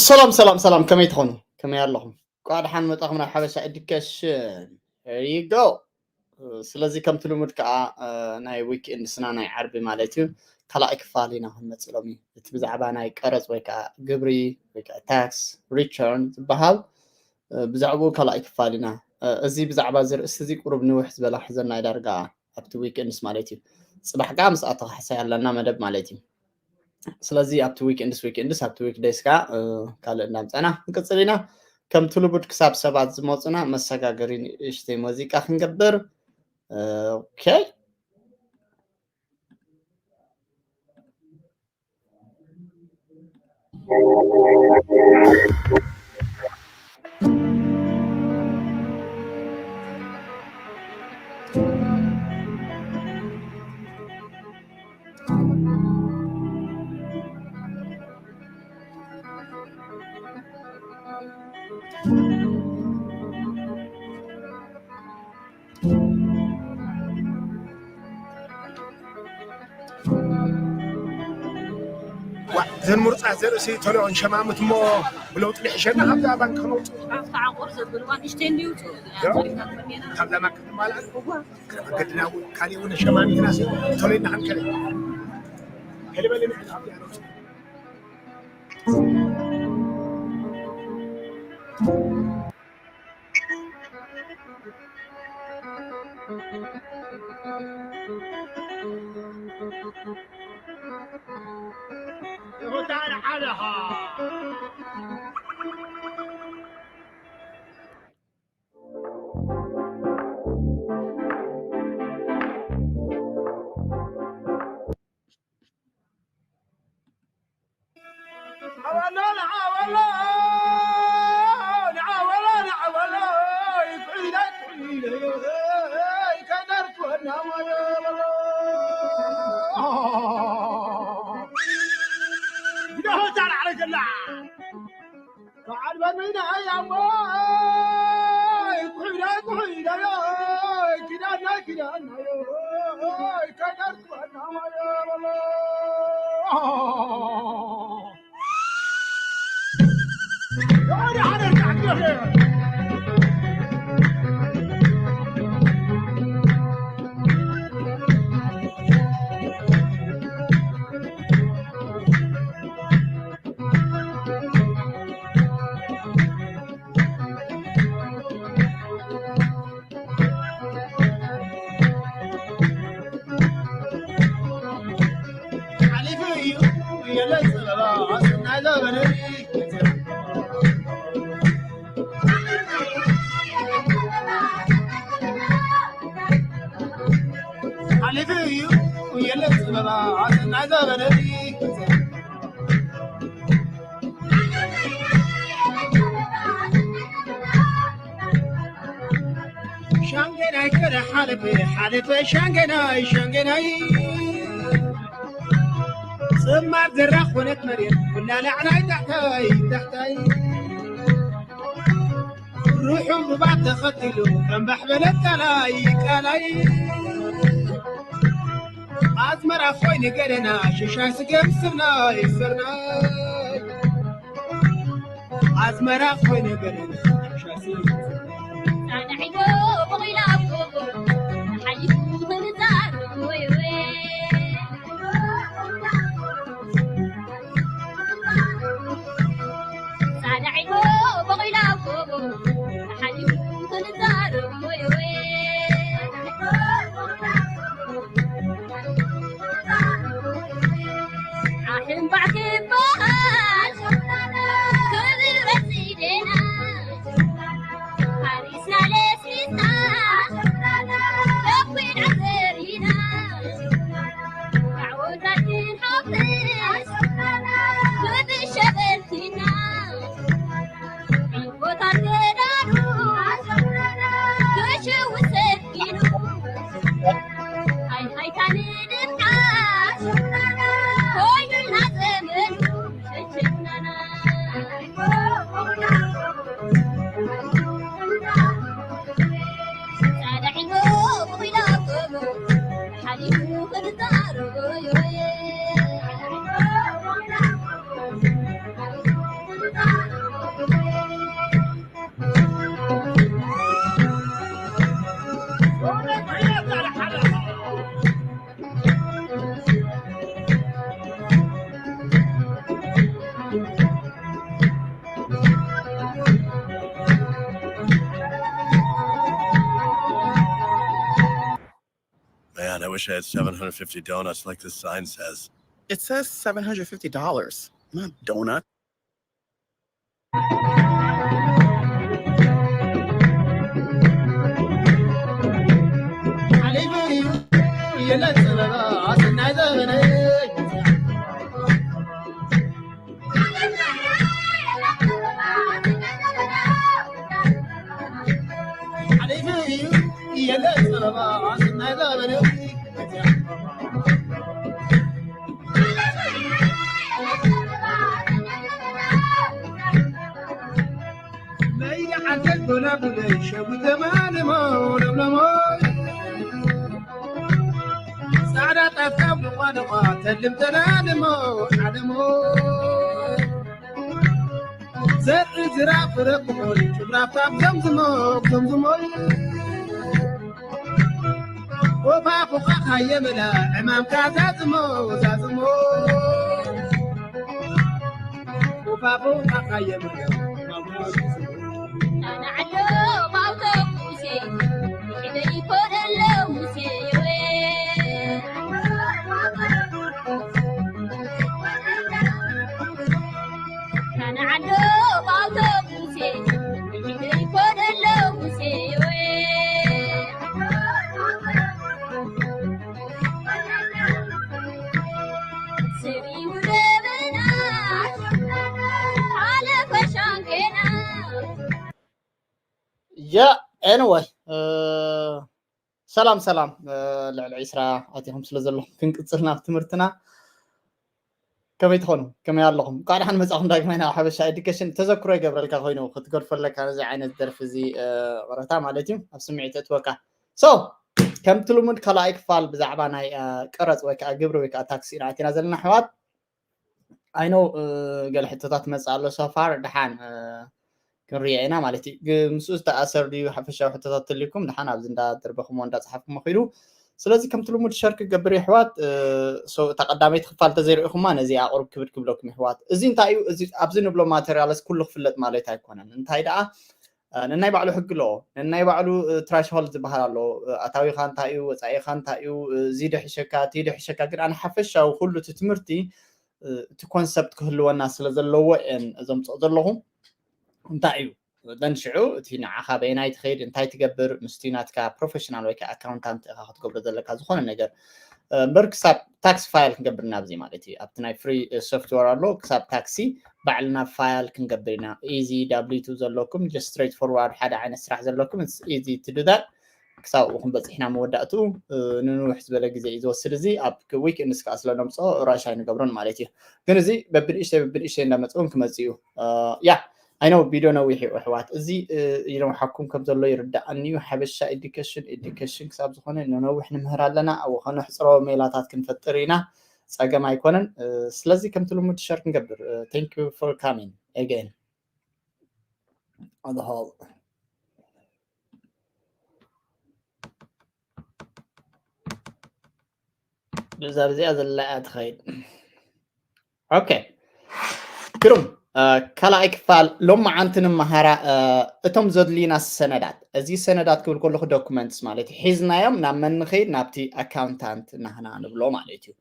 ሰላም ሰላም ሰላም፣ ከመይ ትኾኑ? ከመይ ኣለኹም? እንኳዕ ደሓን መጣኹም ናብ ሓበሻ ኤዱኬሽን። Here you go። ስለዚ ከምቲ ልሙድ ከዓ፣ እ፣ ናይ ዊክኤንድስና ናይ ዓርቢ ማለት እዩ፣ ካልኣይ ክፋል ኢና ክንመፅእ ሎሚ። እቲ ብዛዕባ ናይ ቀረፅ ወይ ከዓ ግብሪ ወይ ከዓ ታክስ ሪተርን ዝበሃል፣ እ፣ ብዛዕባኡ ካልኣይ ክፋል ኢና። እ፣ እዚ ብዛዕባ እዚ ርእስቲ እዚ ቁሩብ ንውሕ ዝበላ ሒዘና ዳርጋ ኣብቲ ዊክኤንድስ ማለት እዩ። ፅባሕ ከዓ ምስ ኣተኻሕሳይ ኣለና መደብ ማለት እዩ። ስለዚ ኣብቲ ዊክኤንድስ ዊክኤንድስ ኣብቲ ዊክደይስ ከዓ፣ እ፣ ካልእ እንዳምፀና ክንቅፅል ኢና። ከምቲ ልሙድ ክሳብ ሰባት ዝመፁና መሰጋገሪ ንእሽተይ ሙዚቃ ክንገብር። እ፣ ኦኬ። ዋ፣ እዘን ምሩፃት ዘርእሲ ተለኦን ሸማምት እሞ ብለውጢ ንሕሸና ካብዛ ባንክ ክነውፅእ። ኣብታ ዓቑር ዘብልዋ ንእሽተይ እንዲውፁ። ዶ? ካብዛ ባንክ ንማልኣ። እዋ። መገድና እውን ካሊእ እውን ሸማሚትና ሲ ተለይና ክንከለ። ከልበል ንሕና ኣብዚኣ ነውፅእ። ሻንገናይ ከደ ሓለፈ ሓለፈ ሻንገናይ ሻንገናይ ጽማር ዘራ ኮነት መሬት ኩላ ላዕላይ ታሕታይ ታሕታይ ሩሑ ሩባ ተኸቲሉ ቀንባሕ በለት ቃላይ ቃላይ ኣዝመራ ኮይነ ገደና ሽሻይ ስገም ስርናይ ስርናይ ኣዝመራ ኮይነ ገደና ሽሻይ ስገም ስርናይ ጻዕዳ ዒጎ በቒላ ኣብ ጎቦ ተሓሊፉ ምኽንጻር ወይ ወይ ጻዕዳ ዒጎ በቒላ ኣብ ጎቦ ተሓሊፉ ምኽንጻር ወይ ወይ ዓሕምባዕ ክበሃል ክብረት ኢደና ሓሪስና ለስሊስና ደኲና ዘሪና ኣዕወታት ክንሓፍስ ብብሸበልትና ዕንቆታት ገዳኑ ክሽውሰድ ኢሉ ሃይ ሃይታ ንድምዓት ኮይኑና ዘመ Wish I had seven hundred fifty donuts like this sign says. It says seven hundred fifty dollars, not donut. ጻዕዳ ጣፍካ ብቋንቋ ተልም ተናደሞ ዓደሞ ዘርኢ ዝራብ ፍረ ክኾን ጭብራፍታፍ ዘምዝሞ ዘምዝሞ ወፋፉኻ ካየመላ ዕማምካ ዛዝሞ ዛዝሞ ወፋፉኻ ካየመላ ዕማምካ ዛዝሞ ያ anyway ሰላም ሰላም ልዕሊ ዒስራ ኣቲኹም ስለ ዘለኹም ክንቅፅል ናብ ትምህርትና። ከመይ ትኾኑ? ከመይ ኣለኹም? እንኳዕ ደሓን መጻኹም ዳግማይ ናብ ሓበሻ ኤዱኬሽን። ተዘክሮ ይገብረልካ ኮይኑ ክትገድፎ ኣለካ ነዚ ዓይነት ደርፊ እዚ ቅረታ ማለት እዩ፣ ኣብ ስምዒት እትወካ። So ከምቲ ልሙድ ካልኣይ ክፋል ብዛዕባ ናይ ቀረፅ ወይ ከዓ ግብሪ ወይ ከዓ ታክሲ ኢና ኣቲና ዘለና ኣሕዋት። I know ገለ ሕቶታት መፅእ ኣሎ። So far ደሓን ክንሪኦ ኢና ማለት እዩ። ምስኡ ዝተኣሰር ድዩ ሓፈሻዊ ሕቶታት ተልዩኩም ደሓን ኣብዚ እንዳደርበኹሞ እንዳፀሓፍኩሞ ኪዱ። ስለዚ ከምቲ ልሙድ ሸር ክገብር የሕዋት። እታ ቀዳመይቲ ክፋል ተዘይርኢኹማ ነዚኣ ቁሩብ ክብድ ክብለኩም የሕዋት። እዚ እንታይ እዩ? ኣብዚ ንብሎ ማቴሪያልስ ኩሉ ክፍለጥ ማለት ኣይኮነን። እንታይ ደኣ ነናይ ባዕሉ ሕጊ ኣለዎ። ነናይ ባዕሉ ትራሽሆልድ ዝበሃል ኣለዎ። ኣታዊኻ እንታይ እዩ፣ ወፃኢኻ እንታይ እዩ፣ እዚ ደሕሸካ እቲ ደሕሸካ። ግን ኣነ ሓፈሻዊ ኩሉ እቲ ትምህርቲ እቲ ኮንሰፕት ክህልወና ስለ ዘለዎ እየን ዘምፅኦ ዘለኹ። እንታይ እዩ ደን ሽዑ እቲ ንዓኻ በየናይ ትኸይድ እንታይ ትገብር ምስቲ ናትካ ፕሮፌሽናል ወይ ከዓ ኣካውንታንት ኢኻ ክትገብሮ ዘለካ ዝኾነ ነገር እምበር ክሳብ ታክስ ፋይል ክንገብር ናብዚ ማለት እዩ። ኣብቲ ናይ ፍሪ ሶፍትዌር ኣሎ ክሳብ ታክሲ ባዕልና ፋይል ክንገብር ኢና። ኢዚ ዳብሊቱ ዘለኩም ጀስት ስትሬት ፎርዋርድ ሓደ ዓይነት ስራሕ ዘለኩም ኢዚ ቱ ዱ ዳት ክሳብ ኣብኡ ክንበፅሕ ኢና መወዳእትኡ። ንንውሕ ዝበለ ግዜ እዩ ዝወስድ። እዚ ኣብ ዊክ እንስ ከዓ ስለ ነምፅኦ ራሽ ኣይንገብሮን ማለት እዩ። ግን እዚ በብንእሽተይ በብንእሽተይ እንዳመፅኡን ክመፅእ እዩ። ያ I know ቪድዮ ነዊሕ እዩ ኣሕዋት። እዚ ይረውሓኩም ከም ዘሎ ይርዳኣኒ እዩ። ሓበሻ ኤዱኬሽን ኤዱኬሽን ክሳብ ዝኾነ ንነዊሕ ንምህር ኣለና። ኣብኡ ከነሕፅሮ ሜላታት ክንፈጥር ኢና፣ ፀገም ኣይኮነን። ስለዚ ከምቲ ልሙድ ሸር ክንገብር። Thank you for coming again. On the whole ብዛ ብዚኣ ዘላ እያ ትኸይድ። ኦኬ ግሩም። ካልኣይ ክፋል ሎመዓንቲ ንመሃራ እቶም ዘድልዩና ሰነዳት። እዚ ሰነዳት ክብል ከለኹ ዶኩመንትስ ማለት እዩ። ሒዝናዮም ናብ መን ንኸይድ? ናብቲ ኣካውንታንት ናህና ንብሎ ማለት እዩ።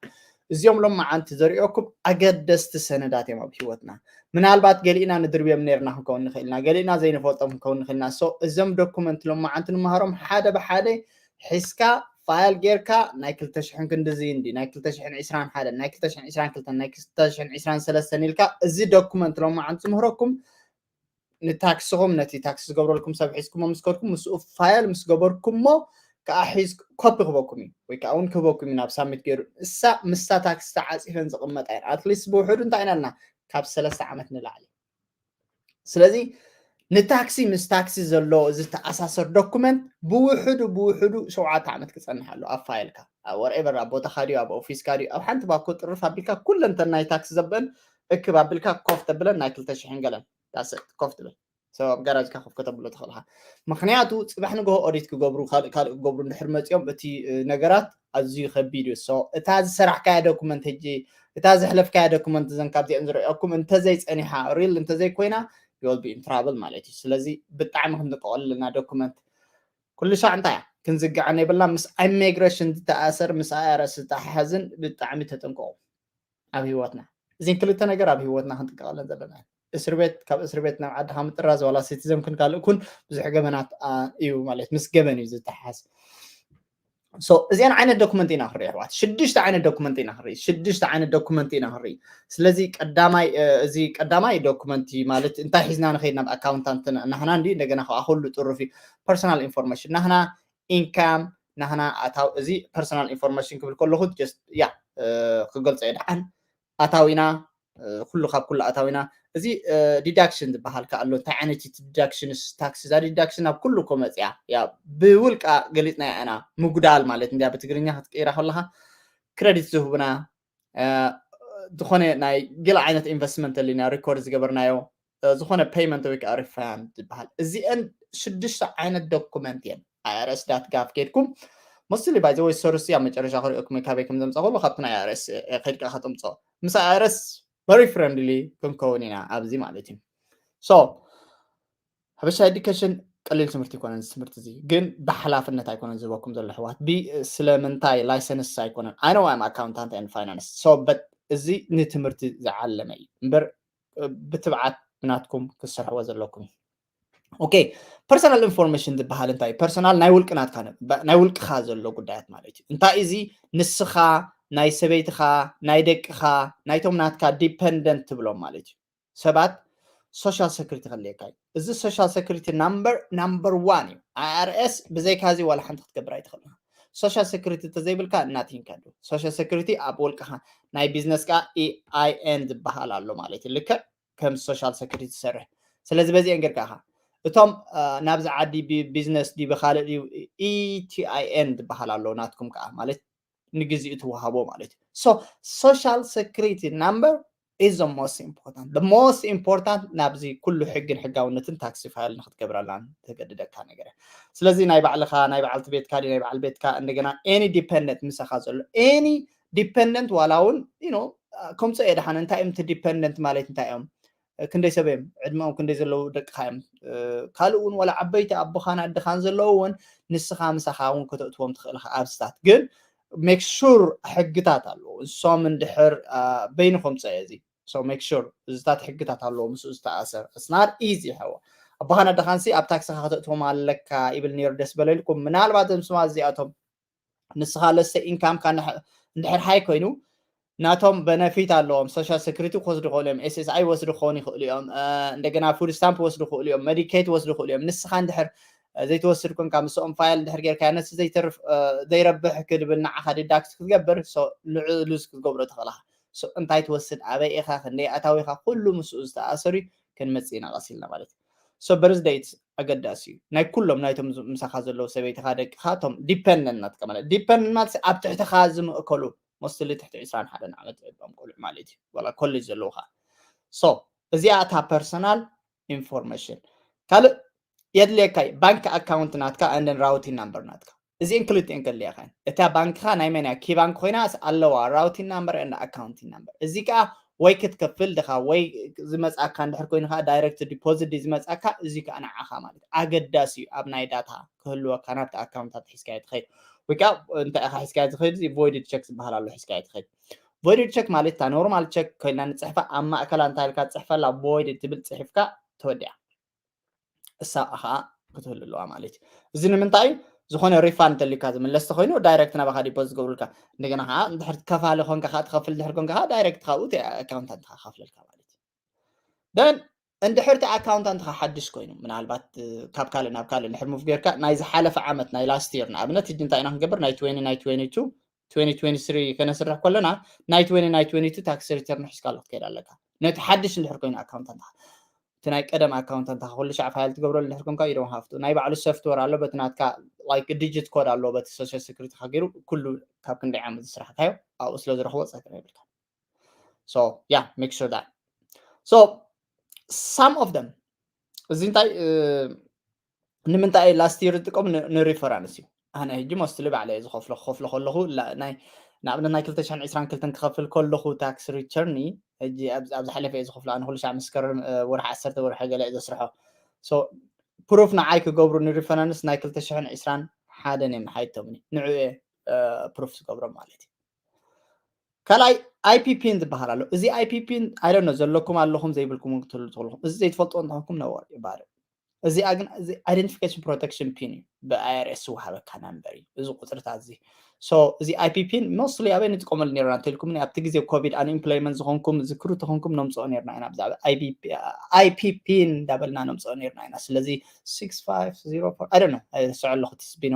እዚኦም ሎመዓንቲ ዘሪኦኩም ኣገደስቲ ሰነዳት እዮም ኣብ ህይወትና። ምናልባት ገሊእና ንድርብዮም ነርና ክንከውን ንኽእልና፣ ገሊእና ዘይንፈልጦም ክንከውን ንኽእልና። So እዞም ዶኩመንት ሎመዓንቲ ንመሃሮም ሓደ ብሓደ ሒዝካ ፋይል ጌርካ ናይ ክልተ ሽሕን ክንድዚ እንዲ ናይ ክልተ ሽሕን ዕስራን ሓደን ናይ ክልተ ሽሕን ዕስራን ክልተን ናይ ክልተ ሽሕን ዕስራን ሰለስተን ኢልካ እዚ ዶኩመንት ሎመዓንቲ ዝምህረኩም ንታክስኹም ነቲ ታክስ ዝገብረልኩም ሰብ ሒዝኩሞ ምስ ከድኩም ምስኡ ፋይል ምስ ገበርኩሞ ከዓ ሒዝ ኮፒ ክበኩም እዩ ወይ ከዓ እውን ክህበኩም እዩ ናብ ሳሚት ገይሩ እሳ ምስታ ታክስ ተዓፂፈን ዝቕመጣ እየን። ኣትሊስት ብውሕዱ እንታይ ኢና ልና ካብ ሰለስተ ዓመት ንላዕሊ። ስለዚ ንታክሲ ምስ ታክሲ ዘሎ ዝተኣሳሰር ዶኩመንት ብውሕዱ ብውሕዱ ሸውዓተ ዓመት ክፀንሕ ኣሎ ኣብ ፋይልካ ወርኤቨር ኣብ ቦታካ ድዩ ኣብ ኦፊስካ ድዩ ኣብ ሓንቲ ባኮ ጥርፍ ኣቢልካ ኩለንተን ናይ ታክሲ ዘበን እክብ ኣቢልካ ኮፍ ተብለን ናይ ክልተ ሽሕን ገለን ዳሰት ኮፍ ትብል ሰብ ኣብ ጋራጅካ ኮፍ ከተብሎ ትኽእልካ። ምክንያቱ ፅባሕ ንግሆ ኦዲት ክገብሩ ካልእ ካልእ ክገብሩ እንድሕር መፂኦም እቲ ነገራት ኣዝዩ ከቢድ እዩ። እታ ዝሰራሕካያ ዶኩመንት ሕጂ እታ ዘሕለፍካያ ዶኩመንት እዘን ካብዚአን ዝረአኩም እንተዘይፀኒሓ ሪል እንተዘይኮይና you will be in trouble ማለት እዩ። ስለዚ ብጣዕሚ ክንጥቀቀሉ ኣለና ዶኩመንት ኩሉ ሻዕ እንታይ እያ ክንዝግዐን የብልና። ምስ ኢሚግሬሽን ዝተኣሰር፣ ምስ ኣይ ኣር ኤስ ዝተሓሓዝን ብጣዕሚ ተጠንቀቑ ኣብ ህይወትና። እዚን ክልተ ነገር ኣብ ህይወትና ክንጥንቀቐለን ዘለና። እስር ቤት፣ ካብ እስር ቤት ናብ ዓድኻ ምጥራዝ ዋላ ሲቲዘን ኩን ካልእ ኩን ብዙሕ ገበናት እዩ ማለት፣ ምስ ገበን እዩ ዝተሓሓዝ። እዚአን ዓይነት ዶኩመንት ኢና ክንርኢ ኣሕዋት። ሽዱሽተ ዓይነት ዶኩመንት ኢና ክንርኢ። ሽዱሽተ ዓይነት ዶኩመንት ኢና ክንርኢ። ስለዚ ቀዳማይ እዚ ቀዳማይ ዶኩመንት ማለት እንታይ ሒዝና ንኸይድ ናብ ኣካውንታንት ናህና እንዲ እንደገና ከዓ ኩሉ ጥሩፍ እዩ። ፐርሰናል ኢንፎርሜሽን ናህና፣ ኢንካም ናህና፣ ኣታው እዚ ፐርሰናል ኢንፎርሜሽን ክብል ከለኹ ያ ክገልጾ እየ ደሓን። ኣታዊና ኩሉ ካብ ኩሉ ኣታዊና። እዚ ዲዳክሽን ዝበሃል ከ ኣሎ። እንታይ ዓይነት ዲዳክሽንስ ታክስ? እዛ ዲዳክሽን ናብ ኩሉ እኮ መፅያ ያ ብውልቃ ገሊፅና ኢና። ምጉዳል ማለት እንዲያ ብትግርኛ ክትቀይራ ከለካ ክረዲት ዝህቡና ዝኾነ ናይ ገለ ዓይነት ኢንቨስትመንት ተሊና ሪኮርድ ዝገበርናዮ ዝኾነ ፔይመንት ወይ ከዓ ሪፋንድ ዝበሃል። እዚአን ሽዱሽተ ዓይነት ዶኩመንት እየን። ኣይኣርኤስ ዳት ጋቭ ከድኩም መስሊ ባይ ዘ ወይ ሰርሲ ኣብ መጨረሻ ክሪኦኩም ካበይ ከም ዘምፃ ከሎ ካብቲ ናይ ኣይኣርኤስ ከድካ ከተምፅኦ ምስ ኣይኣርኤስ ቨሪ ፍሬንድሊ ክንከውን ኢና ኣብዚ ማለት እዩ። ሶ ሓበሻ ኤዱኬሽን ቀሊል ትምህርቲ ኣይኮነን። እዚ ትምህርቲ እዚ ግን ብሓላፍነት ኣይኮነን ዝህበኩም ዘሎ ኣሕዋት። ስለምንታይ ላይሰንስ ኣይኮነን። ኣነ ዋም ኣካውንታንት ኤንድ ፋይናንስ ሶ በት እዚ ንትምህርቲ ዝዓለመ እዩ እምበር ብትብዓት ብናትኩም ክትሰርሕዎ ዘለኩም። ኦኬ፣ ፐርሰናል ኢንፎርሜሽን ዝበሃል እንታይ እዩ? ፐርሰናል ናይ ውልቂ ናትካ ናይ ውልቅኻ ዘሎ ጉዳያት ማለት እዩ። እንታይ እዚ ንስኻ ናይ ሰበይትኻ ናይ ደቅኻ ናይቶም ናትካ ዲፐንደንት ትብሎም ማለት እዩ። ሰባት ሶሻል ሰክሪቲ ከድልየካ እዩ። እዚ ሶሻል ሰክሪቲ ናምበር ናምበር ዋን እዩ። ኣይኣርኤስ ብዘይካ እዚ ዋላ ሓንቲ ክትገብር ኣይትኽእልን። ሶሻል ሰክሪቲ እንተዘይብልካ ናቲንግ ከዱ። ሶሻል ሰክሪቲ ኣብ ውልቅኻ ናይ ቢዝነስ ከዓ ኢኣይኤን ዝበሃል ኣሎ ማለት እዩ። ልክዕ ከም ሶሻል ሰክሪቲ ትሰርሕ። ስለዚ በዚአን ጌርካ ኢኻ እቶም ናብዚ ዓዲ ቢዝነስ ድዩ ብካልእ ድዩ ኢቲኣይኤን ዝበሃል ኣሎ ናትኩም ከዓ ማለት ንግዚኡ ትወሃቦ ማለት እዩ። ሶ ሶሻል ሰክሪቲ ናምበር is the most important the most important ናብዚ ኩሉ ሕግን ሕጋውነትን ታክሲ ፋይል ንክትገብረላን ተገድደካ ነገር። ስለዚ ናይ ባዕልኻ ናይ በዓልቲ ቤትካ ናይ በዓል ቤትካ እንደገና ኤኒ ዲፐንደንት ምሳኻ ዘሎ ኤኒ ዲፐንደንት ዋላ እውን ዩ ኖ ከምፅኦ እየ ደሓን እንታይ እዮም እቲ ዲፐንደንት ማለት እንታይ እዮም ክንደይ ሰብ እዮም ዕድመኦም ክንደይ ዘለዉ ደቅኻ እዮም ካልእ እውን ዋላ ዓበይቲ ኣቦኻን ኣድኻን ዘለዉ እውን ንስኻ ምሳኻ እውን ከተእትዎም ትኽእል ኢኻ ኣብ ስታት ግን ሜክ ሹር ሕግታት ኣለዉ እሶም እንድሕር በይኑ ከምፅኦ እዚ ሶ ሜክ ሹር እዚታት ሕግታት ኣለዎ ምስኡ ዝተኣሰር ስናር ኢዚ ይሐወ ኣቦኻን ኣደኻንሲ ኣብ ታክስኻ ከተእትዎም ኣለካ ይብል ነይሩ ደስ በለልኩም ምናልባት እዞም ስማ እዚኣቶም ንስኻ ለሰ ኢንካምካ እንድሕር ሃይ ኮይኑ ናቶም በነፊት ኣለዎም ሶሻል ሰክሪቲ ክወስዱ ክእሉ እዮም ኤስኤስኣይ ወስዱ ክኾኑ ይኽእሉ እዮም እንደገና ፉድ ስታምፕ ወስዱ ክእሉ እዮም መዲኬት ወስዱ ክእሉ እዮም ንስኻ እንድሕር ዘይትወስድ ኮንካ ምስኦም ፋይል እንድሕር ጌርካ ነቲ ዘይተርፍ ዘይረብሕ ክድብል ንዓኻ ዲዳክት ክትገብር ልዑሉስ ክትገብሮ ትኽእልኻ እንታይ ትወስድ ኣበይ ኢኻ ክንደይ ኣታዊኻ ኩሉ ምስኡ ዝተኣሰሩ ክንመጽእ ኢና ቀሲልና ማለት እዩ ሶ በርዝደይት ኣገዳሲ እዩ ናይ ኩሎም ናይቶም ምሳኻ ዘለዉ ሰበይትኻ ደቅኻ እቶም ዲፐንደንት ናትካ ማለት ዲፐንደንት ማለት ኣብ ትሕትኻ ዝምእከሉ ሞስትሊ ትሕቲ ዕስራን ሓደን ዓመት ዕድመም ቆልዑ ማለት እዩ ዋላ ኮሌጅ ዘለዉ ከዓ ሶ እዚኣ እታ ፐርሰናል ኢንፎርሜሽን ካልእ የድልየካ እዩ ባንክ ኣካውንት ናትካ and ራውቲን ናምበር ናትካ እዚአን ክልቲአን ከድልየካ እየን እታ ባንክኻ ናይ መን እያ ኪ ባንክ ኮይና ኣለዋ ራውቲን ናምበር and ኣካውንቲን ናምበር እዚ ከዓ ወይ ክትከፍል ድኻ ወይ ዝመፅኣካ እንድሕር ኮይኑ ከዓ ዳይሬክት ዲፖዚት ዝመፅኣካ እዚ ከዓ ንዓኻ ማለት ኣገዳሲ እዩ ኣብ ናይ ዳታ ክህልወካ ናብቲ ኣካውንታት ሒዝካዮ ትኸይድ ወይ ከዓ እንታይ ኢኻ ሒዝካዮ ትኸይድ ቮይድድ ቸክ ዝበሃል ኣሎ ሒዝካዮ ትኸይድ ቮይድድ ቸክ ማለት እታ ኖርማል ቸክ ኮይና ንፅሕፋ ኣብ ማእከላ እንታይ ኢልካ ትፅሕፈላ ቮይድድ ትብል ፅሒፍካ ተወዲኣ እሳ ከዓ ክትህሉ ኣለዋ ማለት እዩ እዚ ንምንታይ እዩ ዝኾነ ሪፋንድ ተልካ ዝምለስ ተኮይኑ ዳይረክት ናባካ ዲፖዝ ዝገብሩልካ እንደገና ከዓ እንድሕር ከፋሊ ኮንካ ከዓ ትከፍል ድሕር ኮንካ ከዓ ዳይረክት ካብኡ ኣካውንታንት ከፍለልካ ማለት እዩ ደን እንድሕር እቲ ኣካውንታንት ከዓ ሓድሽ ኮይኑ ምናልባት ካብ ካልእ ናብ ካልእ እንድሕር ሙቭ ጌርካ ናይ ዝሓለፈ ዓመት ናይ ላስት የር ንኣብነት ሕጂ እንታይ ኢና ክንገብር ናይ ትዌንቲ ናይ ትዌንቲ ቱ ትዌንቲ ትዌንቲ ስሪ ከነስርሕ ከለና ናይ ትዌንቲ ናይ ትዌንቲ ቱ ታክስ ሪተርን ሒዝካ ኣሎ ክትከይድ ኣለካ ነቲ ሓድሽ እንድሕር ኮይኑ ኣካውንታንትኻ እቲ ናይ ቀደም ኣካውንታንትኻ ኩሉ ሻዕ ፋይል ትገብረሉ እንድሕር ኮንካ you don't have to ናይ ባዕሉ ሶፍትወር ኣሎ በቲ ናትካ like ዲጂት ኮድ ኣሎ በቲ ሶሻል ሴኩሪቲኻ ገይሩ ኩሉ ካብ ክንደይ ዓመት ዝስራሕካዮ ኣብኡ ስለ ዝረኽቦ ፀገም የብልካ so yeah make sure that so some of them እዚ እንታይ ንምንታይ ላስት የር ዝጥቀም ንሪፈራንስ እዩ ኣነ ሕጂ ሞስትሊ ባዕለ እየ ዝኸፍሎ ክኸፍሎ ከለኹ ናይ ንኣብነት ናይ ክልተ ሽሕን ዕስራን ክልተን ክኸፍል ከለኹ ታክስ ሪተርኒ ሕጂ ኣብ ዝሓለፈ እየ ዝኸፍሎ ኣነ ኩሉ ሻዕ መስከረም ወርሒ ዓሰርተ ወርሒ ገለ እየ ዘስርሖ ፕሩፍ ንዓይ ክገብሩ ንሪፈራንስ ናይ ክልተ ሽሕን ዕስራን ሓደ ናይ ሓይቶም ንዑ ፕሩፍ ዝገብሮም ማለት እዩ። ካልኣይ ኣይፒፒን ዝበሃል ኣሎ። እዚ ኣይፒፒን ኣይደኖ ዘለኩም ኣለኹም ዘይብልኩም ክትህሉ ትኽእሉ። እዚ ዘይትፈልጥዎ እንተኾንኩም ነወር ይባል። እዚኣ ግን እዚ ኣይደንቲፊኬሽን ፕሮቴክሽን ፒን እዩ። ብኣይኣርኤስ ዝወሃበካ ናምበር እዩ እዚ ቁፅርታት እዚ። So እዚ ኣይፒፒን ሞስትሊ ኣበይ ንጥቀመሉ ነርና እንተልኩም ኣብቲ ግዜ ኮቪድ ኣንኢምፕሎይመንት ዝኾንኩም ዝክሩ ተኾንኩም ነምፅኦ ነርና ኢና። ብዛዕባ ኣይፒፒን እንዳበልና ነምፅኦ ነርና ኢና። ስለዚ six five zero four I don't know ስዐ ኣለኹ ትስቢኖ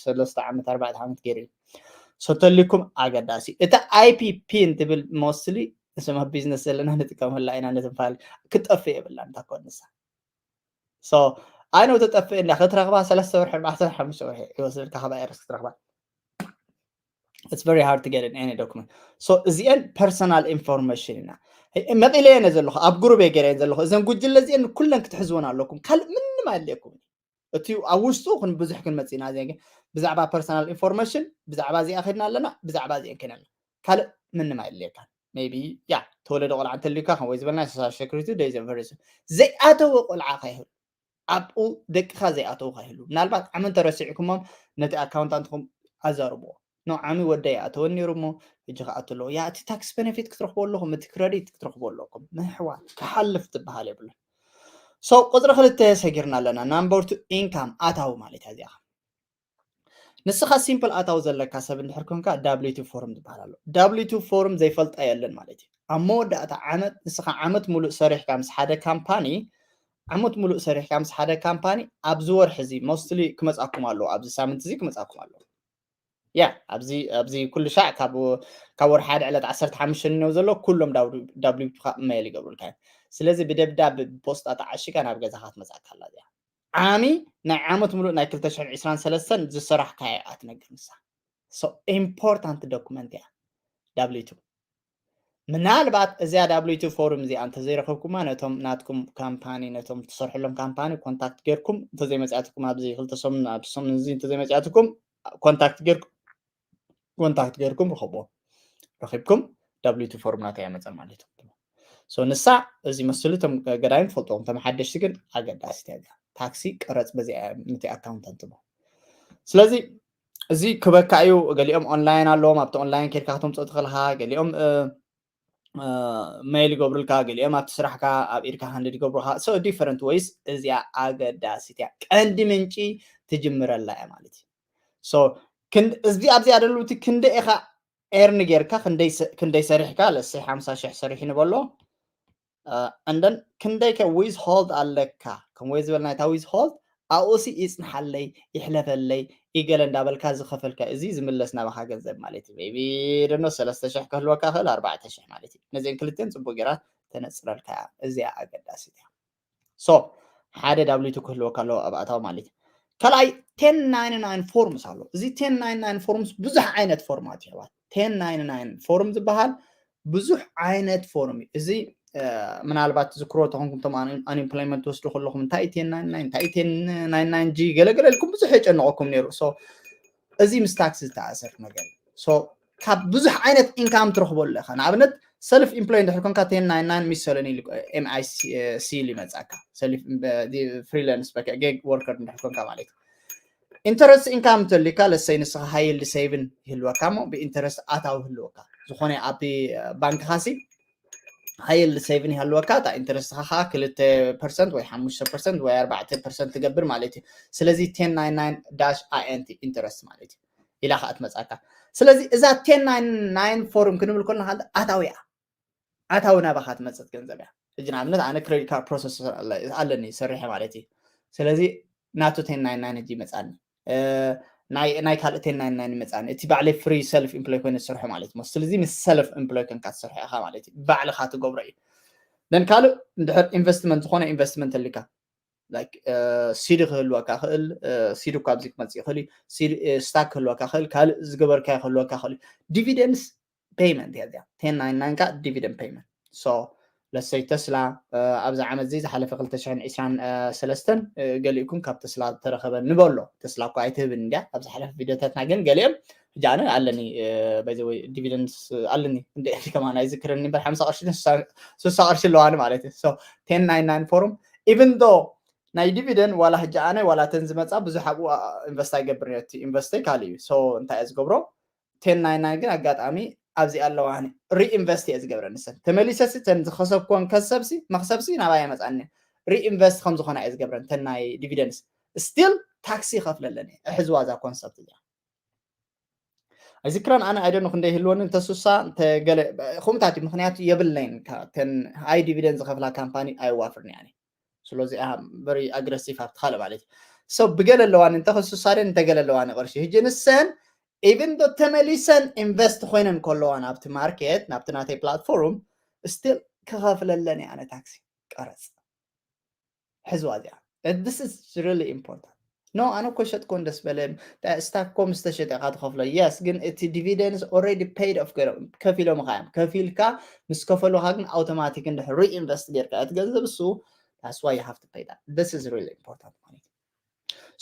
ሰለስተ ዓመት ኣርባዕተ ዓመት ገይሩ እዩ። So ተልኩም ኣገዳሲ እታ ኣይፒፒን ትብል ሞስትሊ ስማ ቢዝነስ ዘለና ንጥቀመላ ኢና። ነትንፋል ክጠፍእ የብላ እንታ ኮንሳ So ኣይ ነው ተጠፍእ እንዳ ክትረኽባ ሰለስተ ወርሒ ኣርባዕተ ሓሙሽተ ወርሒ ይወስድካ ካብ ኣይረስ ክትረኽባ። It's very hard to get in any document. So እዚአን ፐርሰናል ኢንፎርሜሽን ኢና መቂለ የነ ዘለኹ ኣብ ግሩብ የገረየን ዘለኹ እዘን ጉጅለ እዚአን ኩለን ክትሕዝወን ኣለኩም። ካልእ ምንም ኣየድልየኩም። እቲ ኣብ ውሽጡ ብዙሕ ክንመፅእ ኢና። እዚአን ግን ብዛዕባ ፐርሰናል ኢንፎርሜሽን ብዛዕባ እዚኣ ከድና ኣለና፣ ብዛዕባ እዚአን ከይና ኣለና። ካልእ ምንም ኣየድልየካን። Maybe ያ ተወለደ ቆልዓ እንተልዩካ ከም ወይ ዝበልና social security ደይ ዘንፈርስ ዘይኣተወ ቆልዓ ካይህሉ ኣብኡ ደቅኻ ዘይኣተዉ ካይህሉ ምናልባት ዓመት ተረሲዕኩሞም ነቲ ኣካውንታንትኩም ኣዛርብዎ። ኖ ዓሚ ወደይ ኣተወን ነይሩ እሞ ሕጂ ክኣቱ ኣለዎ። ያ እቲ ታክስ ቤኔፊት ክትረኽቦ ኣለኹም፣ እቲ ክረዲት ክትረኽቦ ኣለኩም። ምሕዋት ክሓልፍ ትበሃል የብሉን። So ቁፅሪ ክልተ ሰጊርና ኣለና። ናምበር ቱ ኢንካም ኣታዊ ማለት እያ እዚኣ። ንስኻ ሲምፕል ኣታዊ ዘለካ ሰብ እንድሕር ኮንካ W two ፎርም ዝበሃል ኣሎ። W two ፎርም ዘይፈልጣ የለን ማለት እዩ። ኣብ መወዳእታ ዓመት ንስኻ ዓመት ሙሉእ ሰሪሕካ ምስ ሓደ ካምፓኒ ዓመት ሙሉእ ሰሪሕካ ምስ ሓደ ካምፓኒ ኣብዚ ወርሒ እዚ ሞስትሊ ክመፃኩም ኣለዎ፣ ኣብዚ ሳምንት እዚ ክመፃኩም ኣለዎ። ያ ኣብዚ ኣብዚ ኩሉ ሻዕ ካብ ካብ ወርሒ ሓደ ዕለት ዓሰርተ ሓሙሽተ ንነው ዘሎ ኩሎም ዳብሊው ቱ ካ ኢሜይል ይገብሩልካ እዮም። ስለዚ ብደብዳብ ብፖስጣ ተዓሽጋ ናብ ገዛኻ ትመፃካ ኣላ እዚኣ። ዓሚ ናይ ዓመት ሙሉእ ናይ ክልተ ሽሕን ዕስራን ሰለስተን ዝሰራሕካዮ እያ ትነግር ንሳ። So ኢምፖርታንት ዶኩመንት እያ W two። ምናልባት እዚኣ W two ፎርም እዚኣ እንተዘይረኸብኩማ ነቶም ናትኩም ካምፓኒ ነቶም ትሰርሕሎም ካምፓኒ ኮንታክት ጌርኩም እንተዘይመፅኣትኩም ኣብዚ ክልተ ሰሙን ኣብ ሰሙን እዚ እንተዘይመፅኣትኩም ኮንታክት ጌርኩም ኮንታክት ጌርኩም ርኸብዎ ረኺብኩም W two ፎርም ናተይ ያመፀን ማለት እዩ። So ንሳ እዚ መስሉ እቶም ገዳይም ትፈልጥዎም እቶም ሓደሽቲ ግን ኣገዳሲት እያ። ታክሲ ቀረፅ በዚ ነቲ ኣካውንታንት ሞ ስለዚ እዚ ክበካ እዩ። ገሊኦም ኦንላይን ኣለዎም ኣብቲ ኦንላይን ኬድካ ከተምፅኦ ትኽእልካ ገሊኦም ሜይል ይገብሩልካ ገሊኦም ኣብቲ ስራሕካ ኣብ ኢድካ ሃንድድ ይገብሩካ so different ways። እዚኣ ኣገዳሲት እያ ቀንዲ ምንጪ ትጅምረላ እያ ማለት እዩ። So እዚ ኣብዚኣ ደሉ እቲ ክንደ ኢኻ ኤርን ጌርካ ክንደይ ሰሪሕካ ለሰይ ሓምሳ ሽሕ ሰሪሑ ንበሎ እንደን ክንደይ ከ ዊዝ ሆልድ ኣለካ ከም ወይ ዝበልና እታ ዊዝ ሆልድ ኣብኡሲ ይፅንሓለይ ይሕለፈለይ ይገለ እንዳበልካ ዝኸፈልካ እዚ ዝምለስ ናባኻ ገንዘብ ማለት እዩ ቢ ደኖ ሰለስተ ሽሕ ክህልወካ ክእል ኣርባዕተ ሽሕ ማለት እዩ ነዚአን ክልተን ፅቡቅ ጌራ ተነፅረልካ እያ እዚኣ ኣገዳሲት እያ so ሓደ W two ክህልወካ ኣለዎ ኣብ ኣታዊ ማለት እዩ ካልኣይ ten ninety-nine ፎርምስ ኣሎ እዚ ten ninety-nine ፎርምስ ብዙሕ ዓይነት ፎርማት ይሕዋት ten ninety-nine ፎርም ዝበሃል ብዙሕ ዓይነት ፎርም እዩ እዚ ምናልባት ዝክሮ ተኾንኩም ቶም ኣንኤምፕሎይመንት ትወስዱ ከለኹም እንታይ ten ninety-nine እንታይ ten ninety-nine G ገለገለ ኢልኩም ብዙሕ የጨንቐኩም ነይሩ so እዚ ምስ ታክሲ ዝተኣሰር ነገር እዩ ካብ ብዙሕ ዓይነት ኢንካም ትረኽበሉ ኢኻ ንኣብነት ሰልፍ ኢምፕሎይ እንድሕር ኮንካ ten ninety-nine ሚሰለኒ MIC ይመፃካ ፍሪላንስ ጌግ ወርከር እንድሕር ኮንካ ማለት እዩ ኢንተረስት ኢንካም እንተልካ ለሰይ ንስኻ ሃይልድ ሴቭን ይህልወካ እሞ ብኢንተረስት ኣታዊ ህልወካ ዝኾነ ኣብ ባንክኻ ሲ ሃይልድ ሴቭን ይሃልወካ እታ ኢንተረስትኻ ከዓ ክልተ ፐርሰንት ወይ ሓሙሽተ ፐርሰንት ወይ ኣርባዕተ ፐርሰንት ትገብር ማለት እዩ ስለዚ ten ninety-nine dash int ኢንተረስት ማለት እዩ ኢላ ከዓ ትመፃካ ስለዚ እዛ ten ninety-nine ፎርም ክንብል ከለና ኣታዊ እያ ኣታዊ ናባኻ ትመፅእ ገንዘብ እያ ሕጂ ንኣብነት ኣነ ክሬዲት ካርድ ፕሮሰስ ኣለኒ ሰሪሐ ማለት እዩ ስለዚ ናቱ ten ninety-nine ሕጂ ይመፃኒ ናይ ካልእ ten ninety-nine ይመፃኒ እቲ ባዕለይ ፍሪ ሰልፍ ኢምፕሎይ ኮይነ ዝሰርሖ ማለት እዩ ስለዚ ምስ ሰልፍ ኢምፕሎይ ከንካ ትሰርሖ ኢኻ ማለት እዩ ባዕልኻ ትገብሮ እዩ ደን ካልእ እንድሕር ኢንቨስትመንት ዝኾነ ኢንቨስትመንት ተልካ ሲዲ ክህልወካ ክእል ሲዲ እኳ ኣብዚ ክመፅእ ይኽእል እዩ ስታክ ክህልወካ ክእል ካልእ ዝገበርካዮ ክህልወካ ክእል ዲቪደንስ ፔይመንት እያ እዚኣ ten ninety-nine ካ ዲቪደንድ ፔይመንት so ለሰይ ተስላ ኣብዚ ዓመት እዚ ዝሓለፈ ክልተ ሽሕን ዕስራን ሰለስተን ገሊእኩም ካብ ተስላ ተረኸበ ንበሎ ተስላ እኳ ኣይትህብን እንድያ ኣብ ዝሓለፈ ቪዲዮታትና ግን ገሊኦም ሕጂ ኣነ ኣለኒ በይዘወይ ዲቪደንስ ኣለኒ እንደ ከማን ኣይዝክረኒ እምበር ሓምሳ ቅርሺ ስሳ ቅርሺ ኣለዋኒ ማለት እዩ ten ninety-nine ፎርም even though ናይ dividend ዋላ ሕጂ ኣነ ዋላ ተን ዝመፃ ብዙሕ ኣብኡ ኢንቨስት ኣይገብር ነቲ ኢንቨስተይ ካልእ እዩ። So እንታይ እየ ዝገብሮ? Ten ninety-nine ግን ኣጋጣሚ ኣብዚ ኣለዋ reinvest እየ ዝገብረን። ንሰን ተመሊሰ ሲ ተን ዝኸሰብኩወን ከሰብሲ መክሰብሲ ናባይ የመፃኒ reinvest ከም ዝኾና እየ ዝገብረን። ተን ናይ dividends still ታክሲ ይኸፍለለን እየ። እሕዝዋ እዛ ኮንሰፕት እዚኣ። ኣይዝክረን ኣነ ኣይደኖ ክንደይ ይህልወኒ እንተስሳ እንተገለ ከምታት እዩ። ምክንያቱ የብለይን። ተን high dividend ዝኸፍላ ካምፓኒ ኣይዋፍርን እያ። ስለዚ very aggressive ኣብቲ ካልእ ማለት እዩ። So ብገለ ኣለዋኒ እንተኸስሳ ደን እንተገለ ኣለዋኒ ቅርሺ። ህጂ ንሰን even though ተመሊሰን ኢንቨስት ኮይነን ከለዋ ናብቲ ማርኬት ናብቲ ናተይ ፕላትፎርም still ክኸፍለለን እየ ኣነ ታክሲ ቀረፅ። ሕዝዋ እዚኣ። This is really important. No ኣነ እኮ ሸጥኮን ደስ በለ ስታክ ኮም ዝተሸጠ ኢኻ ትኸፍሎ። Yes ግን እቲ dividends already paid off ገይሮም ከፊሎም ኢኻ እዮም። ከፊልካ ምስ ከፈሉኻ ግን ኣውቶማቲክ እንድሕር reinvest ጌርካ እቲ ገንዘብ እሱ that's why you have to pay that. This is really important ማለት እዩ።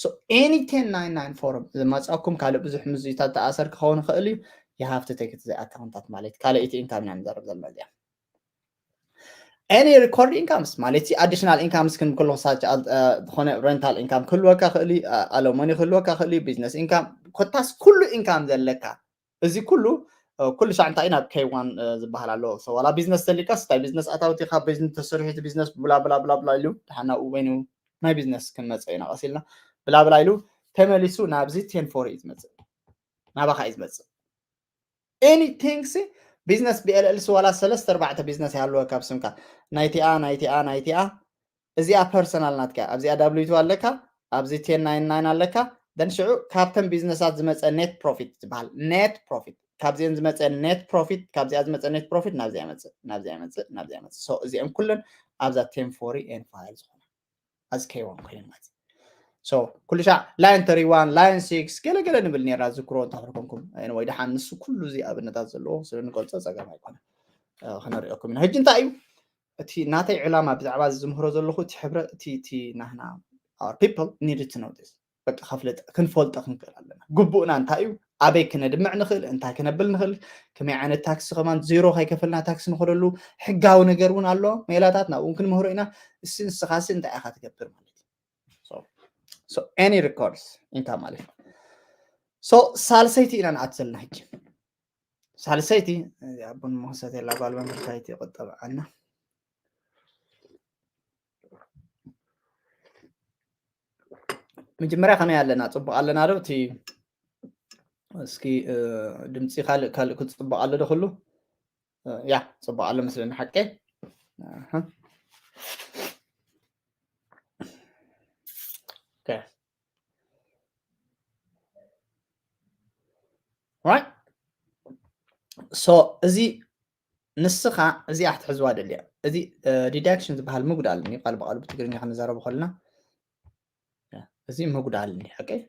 So any ten ninety-nine form ዝመጻኩም ካልእ ብዙሕ ምዝይታት ተኣሰር ክኸውን ይኽእል እዩ። You have to take it እዚኣ ኣካውንታት ማለት ካልእ እቲ ኢንካም ኢና ንዛረብ ዘለና እዚኣ። Any record incomes ማለት additional incomes ክንብል ከለኹ such as ዝኾነ rental income ክህልወካ ክእል እዩ፣ ኣሎመኒ ክህልወካ ክእል እዩ፣ business income ኮታስ ኩሉ income ዘለካ እዚ ኩሉ ኩሉ ሻዕ እንታይ ናብ K one ዝበሃል ኣሎ። So ዋላ ቢዝነስ ተሊካ ስታይ ቢዝነስ ኣታውቲካ ቢዝነስ ተሰሪሑ እቲ ቢዝነስ ብላ ብላ ብላ ብላ ኢሉ ድሓና ወይኑ ናይ ቢዝነስ ክንመፀ ኢና ቀሲልና ብላ ብላ ኢሉ ተመሊሱ ናብዚ ten forty እዩ ዝመፅእ፣ ናባኻ እዩ ዝመፅእ። Anything ሲ ቢዝነስ B L L C ዋላ ሰለስተ ኣርባዕተ ቢዝነስ ይሃለወካ ኣብ ስምካ ናይቲኣ ናይቲኣ ናይቲኣ እዚኣ ፐርሰናል ናትካ ኣብዚኣ W two ኣለካ ኣብዚ ten ninety-nine ኣለካ then ሽዑ ካብተን ቢዝነሳት ዝመፀ net profit ዝበሃል net profit ካብዚአን ዝመፀ net profit ካብዚኣ ዝመፀ net profit ናብዚኣ ይመፅእ ናብዚኣ ይመፅእ ናብዚኣ ይመፅእ። So እዚአን ኩለን ኣብዛ ten forty and five ዝኾነ as K one ኮይነን ማለት እዩ። So ኩሉ ሻዕ line thirty-one line six ገለገለ ንብል ነርና ዝክሮ እንተሕርኮንኩም ወይ ደሓን ንሱ ኩሉ እዚ ኣብነታት ዘለዎ ስለ ንገልፆ ፀገም ኣይኮነ ክነሪኦኩም ኢና። ህጂ እንታይ እዩ እቲ ናተይ ዕላማ ብዛዕባ እዚ ዝምህሮ ዘለኹ እቲ ሕብረ እቲ እቲ ናህና our people needed to know this በቃ ከፍለጥ ክንፈልጦ ክንክእል ኣለና። ግቡእና እንታይ እዩ፣ ኣበይ ክነድምዕ ንኽእል፣ እንታይ ክነብል ንኽእል፣ ከመይ ዓይነት ታክሲ ከማን ዜሮ ከይከፈልና ታክሲ ንኸደሉ ሕጋዊ ነገር እውን ኣሎ። ሜላታት ናብኡ እውን ክንምህሮ ኢና። እሲ ንስኻሲ እንታይ ኢኻ ትገብር ማለት እዩ። So any records ኢንካ ማለት እዩ። So ሳልሰይቲ ኢና ንኣት ዘለና ሕጂ ሳልሰይቲ እዚኣ ቡን መክሰት የላ ጓል መምህር ካይቲ ይቆጠብ ዓና መጀመርያ ከመይ ኣለና? ፅቡቅ ኣለና ዶ? እቲ እስኪ ድምፂ ካልእ ካልእ ክፅቡቅ ኣሎ ዶ? ኩሉ ያ ፅቡቅ ኣሎ መስለኒ ሓቀይ። ሶ እዚ ንስኻ እዚኣ ክትሕዝዋ ደልያ። እዚ ዲዳክሽን ዝበሃል ምጉዳል እዩ። ቃል ብቃሉ ብትግርኛ ክንዛረቡ ከለና እዚ ምጉዳል እዩ። ሓቀይ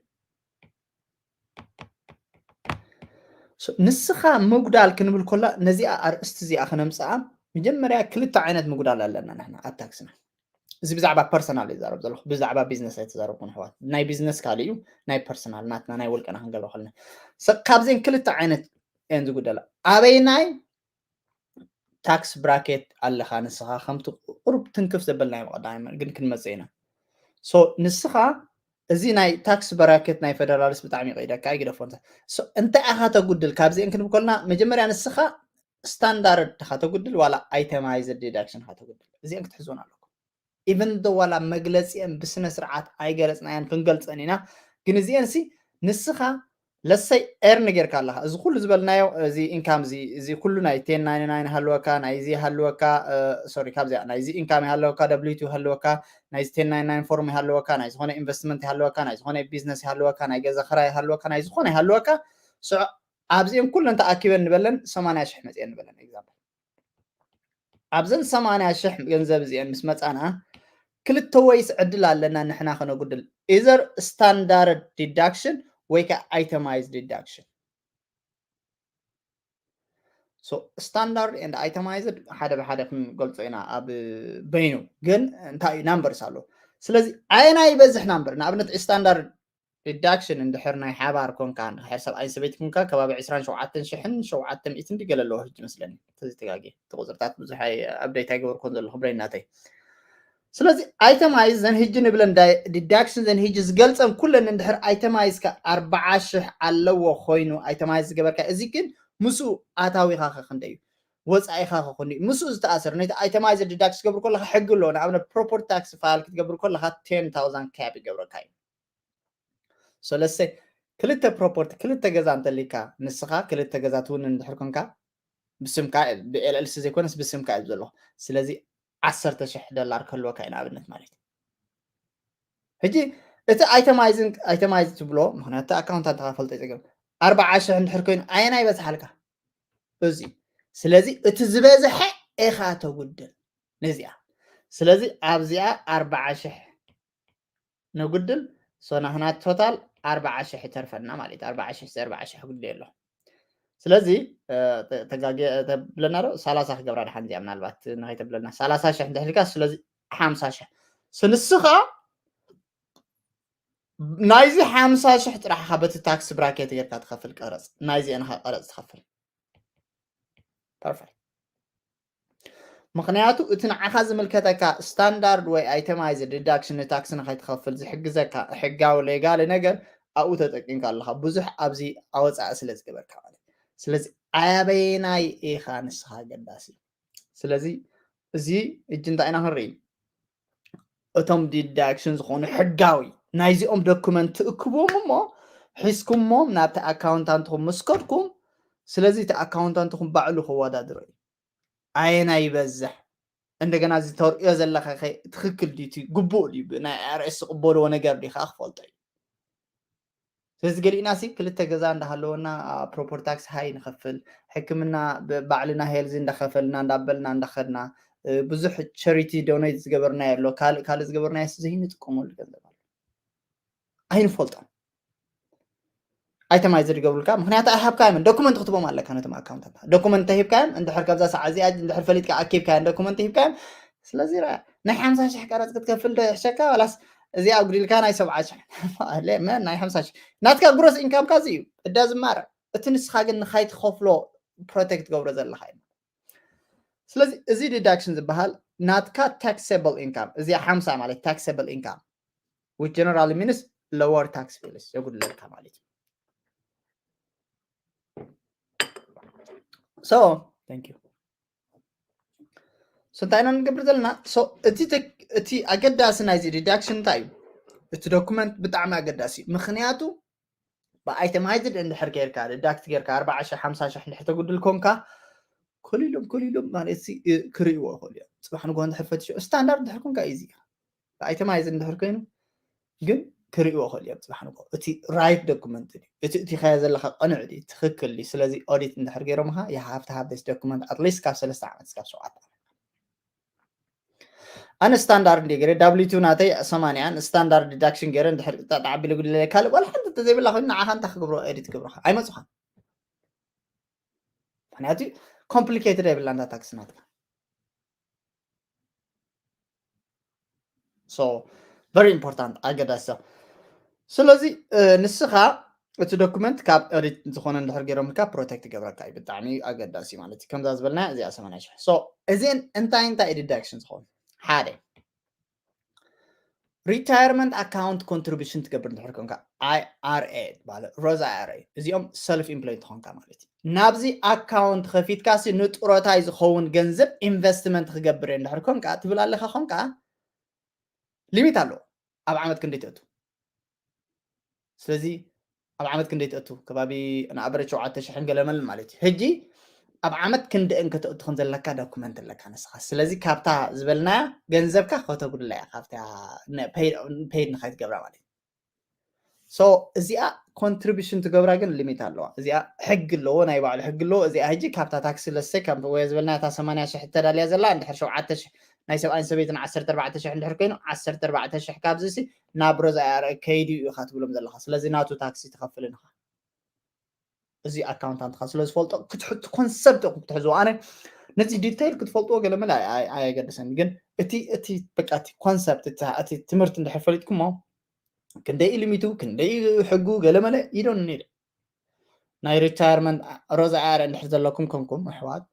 ንስኻ ምጉዳል ክንብል ኮላ ነዚኣ ኣርእስቲ እዚኣ ክነምፅኣ መጀመርያ ክልተ ዓይነት ምጉዳል ኣለና ንሕና ኣብ ታክስና። እዚ ብዛዕባ ፐርሰናል ይዛረብ ዘለኹ፣ ብዛዕባ ቢዝነስ ኣይተዛረብኩን ኣሕዋት። ናይ ቢዝነስ ካልእ እዩ፣ ናይ ፐርሰናል ናትና ናይ ውልቀና ክንገብሮ ከለና። ሰ-፣ ካብዘን ክልተ ዓይነት እየን ዝጉደላ። ኣበይናይ ታክስ ብራኬት ኣለኻ ንስኻ? ከምቲ ቁሩብ ትንክፍ ዘበልናዮ ብቐዳማይ ግን ክንመጽእ ኢና። ሶ ንስኻ እዚ ናይ ታክስ ብራኬት ናይ ፌደራልስ ብጣዕሚ ይቐይደካ፣ ኣይግደፎ እንተ። ሶ እንታይ ኢኻ ተጉድል? ካብዚአን ክንብል ከለና መጀመርያ ንስኻ ስታንዳርድ ኢኻ ተጉድል ዋላ ኣይተማይዝድ ዲዳክሽን ኢኻ ተጉድል? እዚአን ክትሕዝወን ኣለኩም። ኢቨን ዶ ዋላ መግለፂአን ብስነ ስርዓት ኣይገለፅናያን ክንገልፀን ኢና። ግን እዚአን ሲ ንስኻ ለሰይ ኤርን ጌርካ ኣለኻ። እዚ ኩሉ ዝበልናዮ እዚ ኢንካም እዚ እዚ ኩሉ ናይ ቴን ናይንቲ ናይን ሃለወካ፣ ናይዚ ሃለወካ፣ ሶሪ ካብዚኣ ናይዚ ኢንካም ይሃለወካ፣ ደብሊው ቱ ይሃለወካ፣ ናይዚ ቴን ናይንቲ ናይን ፎርም ይሃለወካ፣ ናይ ዝኾነ ኢንቨስትመንት ይሃለወካ፣ ናይ ዝኾነ ቢዝነስ ይሃለወካ፣ ናይ ገዛ ክራይ ይሃለወካ፣ ናይ ዝኾነ ይሃለወካ። ስዑ ኣብዚአን ኩለን ተኣኪበን ንበለን ሰማንያ ሽሕ መፅአን ንበለን ኤግዛምፕል ኣብዘን ሰማንያ ሽሕ ገንዘብ እዚአን ምስ መፃና ክልተ ወይስ ዕድል ኣለና ንሕና ከነጉድል ኢዘር ስታንዳርድ ዲዳክሽን ወይ ከዓ ኣይተማይዝ ዲዳክሽን። ስታንዳርድ ኤንድ ኣይተማይዝድ ሓደ ብሓደ ክንገልፆ ኢና ኣብ በይኑ ግን እንታይ እዩ ናምበርስ ኣሎ። ስለዚ ኣየናይ ይበዝሕ ናምበር ንኣብነት ስታንዳርድ ዲዳክሽን እንድሕር ናይ ሓባር ኮንካ እንድሕር ሰብኣይን ሰበይቲ ኮንካ ከባቢ ዕስራን ሸውዓተን ሽሕን ሸውዓተ ሚእትን ድገለ ኣለዎ ሕጂ መስለኒ ተዘይተጋጌ እቲ ቁፅርታት ብዙሕ ኣፕደይት ኣይገበርኩን ዘለኹ ብሬናተይ ስለዚ ኣይተማይዝ ዘን ህጂ ንብለን ዳይ- ዲዳክሽን ዘን ህጂ ዝገልፀን ኩለን እንድሕር ኣይተማይዝካ ኣርባዓ ሽሕ ኣለዎ ኮይኑ ኣይተማይዝ ዝገበርካ፣ እዚ ግን ምስኡ ኣታዊኻ ከ ክንደይ እዩ? ወፃኢኻ ከ ክንደይ እዩ? ምስኡ ዝተኣሰር ነቲ ኣይተማይዝ ዲዳክት ክትገብር ከለካ ሕጊ ኣለዎ። ንኣብነት ፕሮፐርቲ ታክስ ፋይል ክትገብር ከለካ ቴን ታውዛንድ ካፕ ይገብረካ እዩ። ሰለስተ ክልተ ፕሮፐርቲ ክልተ ገዛ እንተሊካ ንስኻ ክልተ ገዛ ትውን እንድሕር ኮንካ ብስምካ ብኤልኤልሲ ዘይኮነስ ብስምካ እዩ ዘለኹ። ስለዚ ዓሰርተ ሽሕ ዶላር ክህልወካ እዩ ንኣብነት ማለት እዩ። ሕጂ እቲ ኣይተማይዝን ኣይተማይዝ ትብሎ ምክንያቱ ኣካውንት እንተካፈልጦ ይፀገም ኣርባዓ ሽሕ እንድሕር ኮይኑ ኣየና ይበዝሓልካ እዚ። ስለዚ እቲ ዝበዝሐ ኢኻ ተጉድል ነዚኣ። ስለዚ ኣብዚኣ ኣርባዓ ሽሕ ነጉድል። ሶ ናህና ቶታል ኣርባዓ ሽሕ ይተርፈና ማለት እዩ። ኣርባዓ ሽሕ ኣርባዓ ሽሕ ጉድል ኣሎ። ስለዚ ተጋጊ ተብለና ዶ ሰላሳ ክገብራ ድሓን እዚኣ ምናልባት ንኸይተብለና ሰላሳ ሽሕ እንድሕልካ ስለዚ ሓምሳ ሽሕ ስንስኻ ናይዚ ሓምሳ ሽሕ ጥራሕ ኢኻ በቲ ታክስ ብራኬት ጌርካ ትኸፍል ቀረፅ ናይዚ ንኻ ቀረፅ ትኸፍል። ፐርፌክት። ምክንያቱ እቲ ንዓኻ ዝምልከተካ ስታንዳርድ ወይ ኣይተማይዝ ዲዳክሽን ንታክሲ ንኸይትኸፍል ዝሕግዘካ ሕጋዊ ሌጋሊ ነገር ኣብኡ ተጠቂምካ ኣለካ ብዙሕ ኣብዚ ኣወፃኢ ስለ ዝገበርካ ማለት። ስለዚ ኣበየናይ ኢኻ ንስኻ ኣገዳሲ? ስለዚ እዚ እጂ እንታይ ኢና ክንርኢ? እቶም ዲዳክሽን ዝኾኑ ሕጋዊ ናይዚኦም ዶኩመንት ትእክብዎም እሞ ሒዝኩሞም ናብቲ ኣካውንታንትኹም ምስ ከድኩም ስለዚ እቲ ኣካውንታንትኹም ባዕሉ ከወዳድሮ እዩ። ኣየና ይበዝሕ? እንደገና እዚ ተርእዮ ዘለካ ከ ትክክል ድዩ እቲ ግቡእ ድዩ ብናይ ኣርኤስ ዝቅበልዎ ነገር ድዩ ከዓ ክፈልጦ እዩ። ስለዚ ገሊእና ሲ ክልተ ገዛ እንዳሃለወና ፕሮፐርቲ ታክስ ሃይ ንኸፍል ሕክምና ባዕልና ሄልዚ እንዳኸፈልና እንዳበልና እንዳኸድና ብዙሕ ቸሪቲ ዶኔት ዝገበርናዮ ኣሎ ካልእ ካልእ ዝገበርናዮ ዘይንጥቀመሉ ገንዘብ ኣሎ። ኣይንፈልጦም ኣይተማይ ዝድገብሩልካ ምክንያቱ ኣይሃብካዮምን ዶኩመንት ክትቦም ኣለካ ነቶም ኣካውንታት ዶኩመንት ተሂብካዮም እንድሕር ካብዛ ሰዓ እዚኣ እንድሕር ፈሊጥካ ኣኪብካዮም ዶኩመንት ሂብካዮም ስለዚ ራ ናይ ሓምሳ ሽሕ ቀረፅ ክትከፍል ዶ ይሕሸካ ዋላስ እዚኣ ኣጉዲልካ ናይ ሰብዓ ሽሕ ናይ ሓምሳ ሽሕ ናትካ ግሮስ ኢንካምካ እዚ እዩ እዳ ዝማረ እቲ ንስኻ ግን ንኻይትኸፍሎ ፕሮቴክት ገብሮ ዘለካ እዩ ስለዚ እዚ ዲዳክሽን ዝበሃል ናትካ ታክሰብል ኢንካም እዚኣ ሓምሳ ማለት ታክሰብል ኢንካም which generally means lower tax bills የጉድለልካ ማለት እዩ so thank you so እንታይ ኢና ንገብር ዘለና so እቲ እቲ ኣገዳሲ ናይዚ ዲዳክሽን እንታይ እዩ እቲ ዶኩመንት ብጣዕሚ ኣገዳሲ እዩ ምክንያቱ ብኣይተማይዝድ እንድሕር ጌርካ ዲዳክት ጌርካ ኣርባዓ ሽሕ ሓምሳ ሽሕ እንድሕር ተጉድል ኮንካ ኮሊሎም ኮሊሎም ማለት ክርእይዎ ይኽእሉ እዮም ፅባሕ ንጎ እንድሕር ፈትሾ ስታንዳርድ እንድሕር ኮንካ ኢዚ ብኣይተማይዝድ እንድሕር ኮይኑ ግን ክርእይዎ ይኽእሉ እዮም ፅባሕ ንጎ እቲ ራይት ዶኩመንት ድዩ እቲ እቲኻዮ ዘለካ ቅኑዕ ድዩ ትኽክል ድዩ ስለዚ ኦዲት እንድሕር ገይሮምካ you have to have this document at least ካብ ሰለስተ ዓመት እስካብ ሸውዓተ ዓመት ኣነ ስታንዳርድ እንደ ገይረ ዳብሊቱ ናተይ ሰማንያን ስታንዳርድ ዲዳክሽን ገይረ እንድሕር ጣጣ ኣቢለ ጉድለ ካልእ ዋላ ሓንቲ እንተዘይብላ ኮይኑ ንዓኻ እንታይ ክገብሮ ኤዲት ክገብረካ ኣይመፅኻን ምክንያቱ ኮምፕሊኬትድ ኣይብላ እንዳ ታክሲ ናትካ so very important ኣገዳሲ ስለዚ ንስኻ እቲ ዶኩመንት ካብ ኦዲት ዝኾነ እንድሕር ገይሮምልካ ፕሮቴክት ይገብረካ እዩ ብጣዕሚ ኣገዳሲ ማለት እዩ ከምዛ ዝበልና እዚኣ ሰማንያ ሽሕ so እዚን እንታይ እንታይ ዲዳክሽን ዝኾኑ ሓደ retirement account contribution ትገብር እንድሕር ኮንካ IRA ትበሃል ሮዝ IRA እዚኦም ሰልፍ ኢምፕሎይ ትኾንካ ማለት እዩ ናብዚ ኣካውንት ከፊትካ ሲ ንጥሮታይ ዝኸውን ገንዘብ ኢንቨስትመንት ክገብር እንድሕር ኮንካ ትብል ኣለካ ኮንካ ሊሚት ኣለዎ ኣብ ዓመት ክንደይ ትእቱ ስለዚ ኣብ ዓመት ክንደይ ትእቱ ከባቢ ንኣበረ ሸውዓተ ሽሕን ገለመል ማለት እዩ ሕጂ ኣብ ዓመት ክንደእን ከተእቱ ከም ዘለካ ዶኩመንት ኣለካ ንስኻ ስለዚ ካብታ ዝበልና ገንዘብካ ከተጉድላ እያ ካብታ ፔይድ ንካይትገብራ ማለት እዩ so እዚኣ ኮንትሪቢሽን ትገብራ ግን ሊሚት ኣለዋ እዚኣ ሕጊ ኣለዎ ናይ ባዕሉ ሕጊ ኣለዎ እዚኣ ሕጂ ካብታ ታክሲ ለሰ ካብ ወየ ዝበልና እታ ሰማንያ ሽሕ ተዳልያ ዘላ እንድሕር ሸውዓተ ሽሕ ናይ ሰብኣይን ሰበይትን ዓሰርተ ኣርባዕተ ሽሕ እንድሕር ኮይኑ ዓሰርተ ኣርባዕተ ሽሕ ካብዚ ሲ ናብ ሮዝ ኣይኣር ከይዱ እዩ ኢኻ ትብሎም ዘለኻ ስለዚ ናቱ ታክሲ ትኸፍልን ኢኻ እዚ ኣካውንታንትካ ስለ ዝፈልጦ ክትሕቱ ኮንሰፕት ኢኹም ክትሕዝዎ ኣነ ነዚ ዲቴይል ክትፈልጥዎ ገለ መለ ኣየገድሰኒ ግን እቲ እቲ በቃ እቲ ኮንሰፕት እቲ ትምህርቲ እንድሕር ፈሊጥኩሞ ክንደይ ሊሚቱ ክንደይ ሕጉ ገለ መለ ይዶን ኒድ ናይ ሪታየርመንት ሮዝ ኣያረ እንድሕር ዘለኩም ከምኩም ኣሕዋት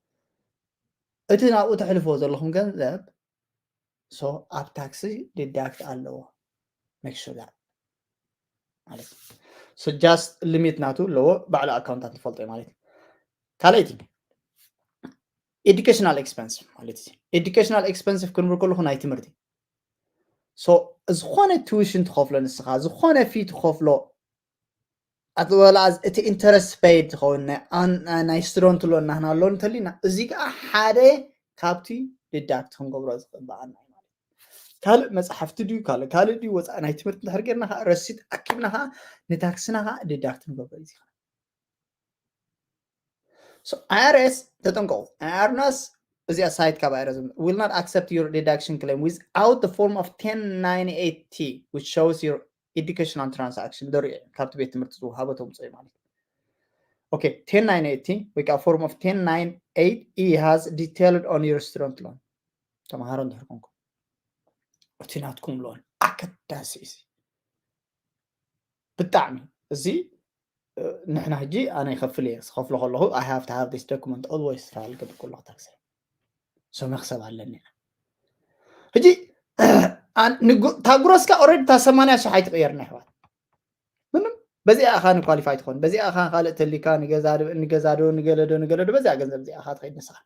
እቲ ናብኡ ተሕልፍዎ ዘለኹም ገንዘብ So ኣብ tax deduct ኣለዎ። Make sure that ማለት so just limit ናቱ ኣለዎ። ባዕሉ accountant ትፈልጦ እዩ ማለት እዩ። ካልኣይቲ educational expense ማለት እዩ። Educational expense ክንብል ከለኹ ናይ ትምህርቲ so ዝኾነ tuition ትኸፍሎ ንስኻ ዝኾነ fee ትኸፍሎ ኣትወላ እቲ interest paid ዝኸውን ናይ student loan ናህና loan እንተሊና እዚ ከዓ ሓደ ካብቲ deduct ክንገብሮ ዝግበኣና እዩ ማለት ካልእ መፅሓፍቲ ድዩ ካልእ ካልእ ድዩ ወፃኢ ናይ ትምህርቲ እንድሕር ጌርና ከዓ ረሲት ኣኪብና ከዓ ንታክስና ከዓ deduct ንገብሮ እዩ so IRS ተጠንቀቁ። IRS እዚኣ site ካብ IRS will not accept your deduction claim without the form of ten ninety-eight T which shows your educational transaction ደሪኦ ካብቲ ቤት ትምህርቲ ዝወሃቦ ተምፅኦ ማለት okay ten ninety-eight T ወይ ከዓ form of ten ninety-eight E has detailed on your student loan ተምሃሮ እንድሕር ኮንኩም እቲ ናትኩም loan ኣገዳሲ እዚ ብጣዕሚ እዚ ንሕና ሕጂ ኣነ ይኸፍል እየ ዝኸፍሎ ከለኹ I have to have this document always file ገብር ከለኹ tax so መክሰብ ኣለኒ ሕጂ እታ gross ካ already እታ ሰማንያ ሽሕ ኣይትቕየርና ይሕዋት ምንም በዚኣ ኢኻ ን qualify ትኾን በዚኣ ኢኻ ካልእ ተሊካ ንገዛዶ ንገለዶ ንገለዶ በዚኣ ገንዘብ እዚኣ ኢኻ ትኸይድ ንስኻ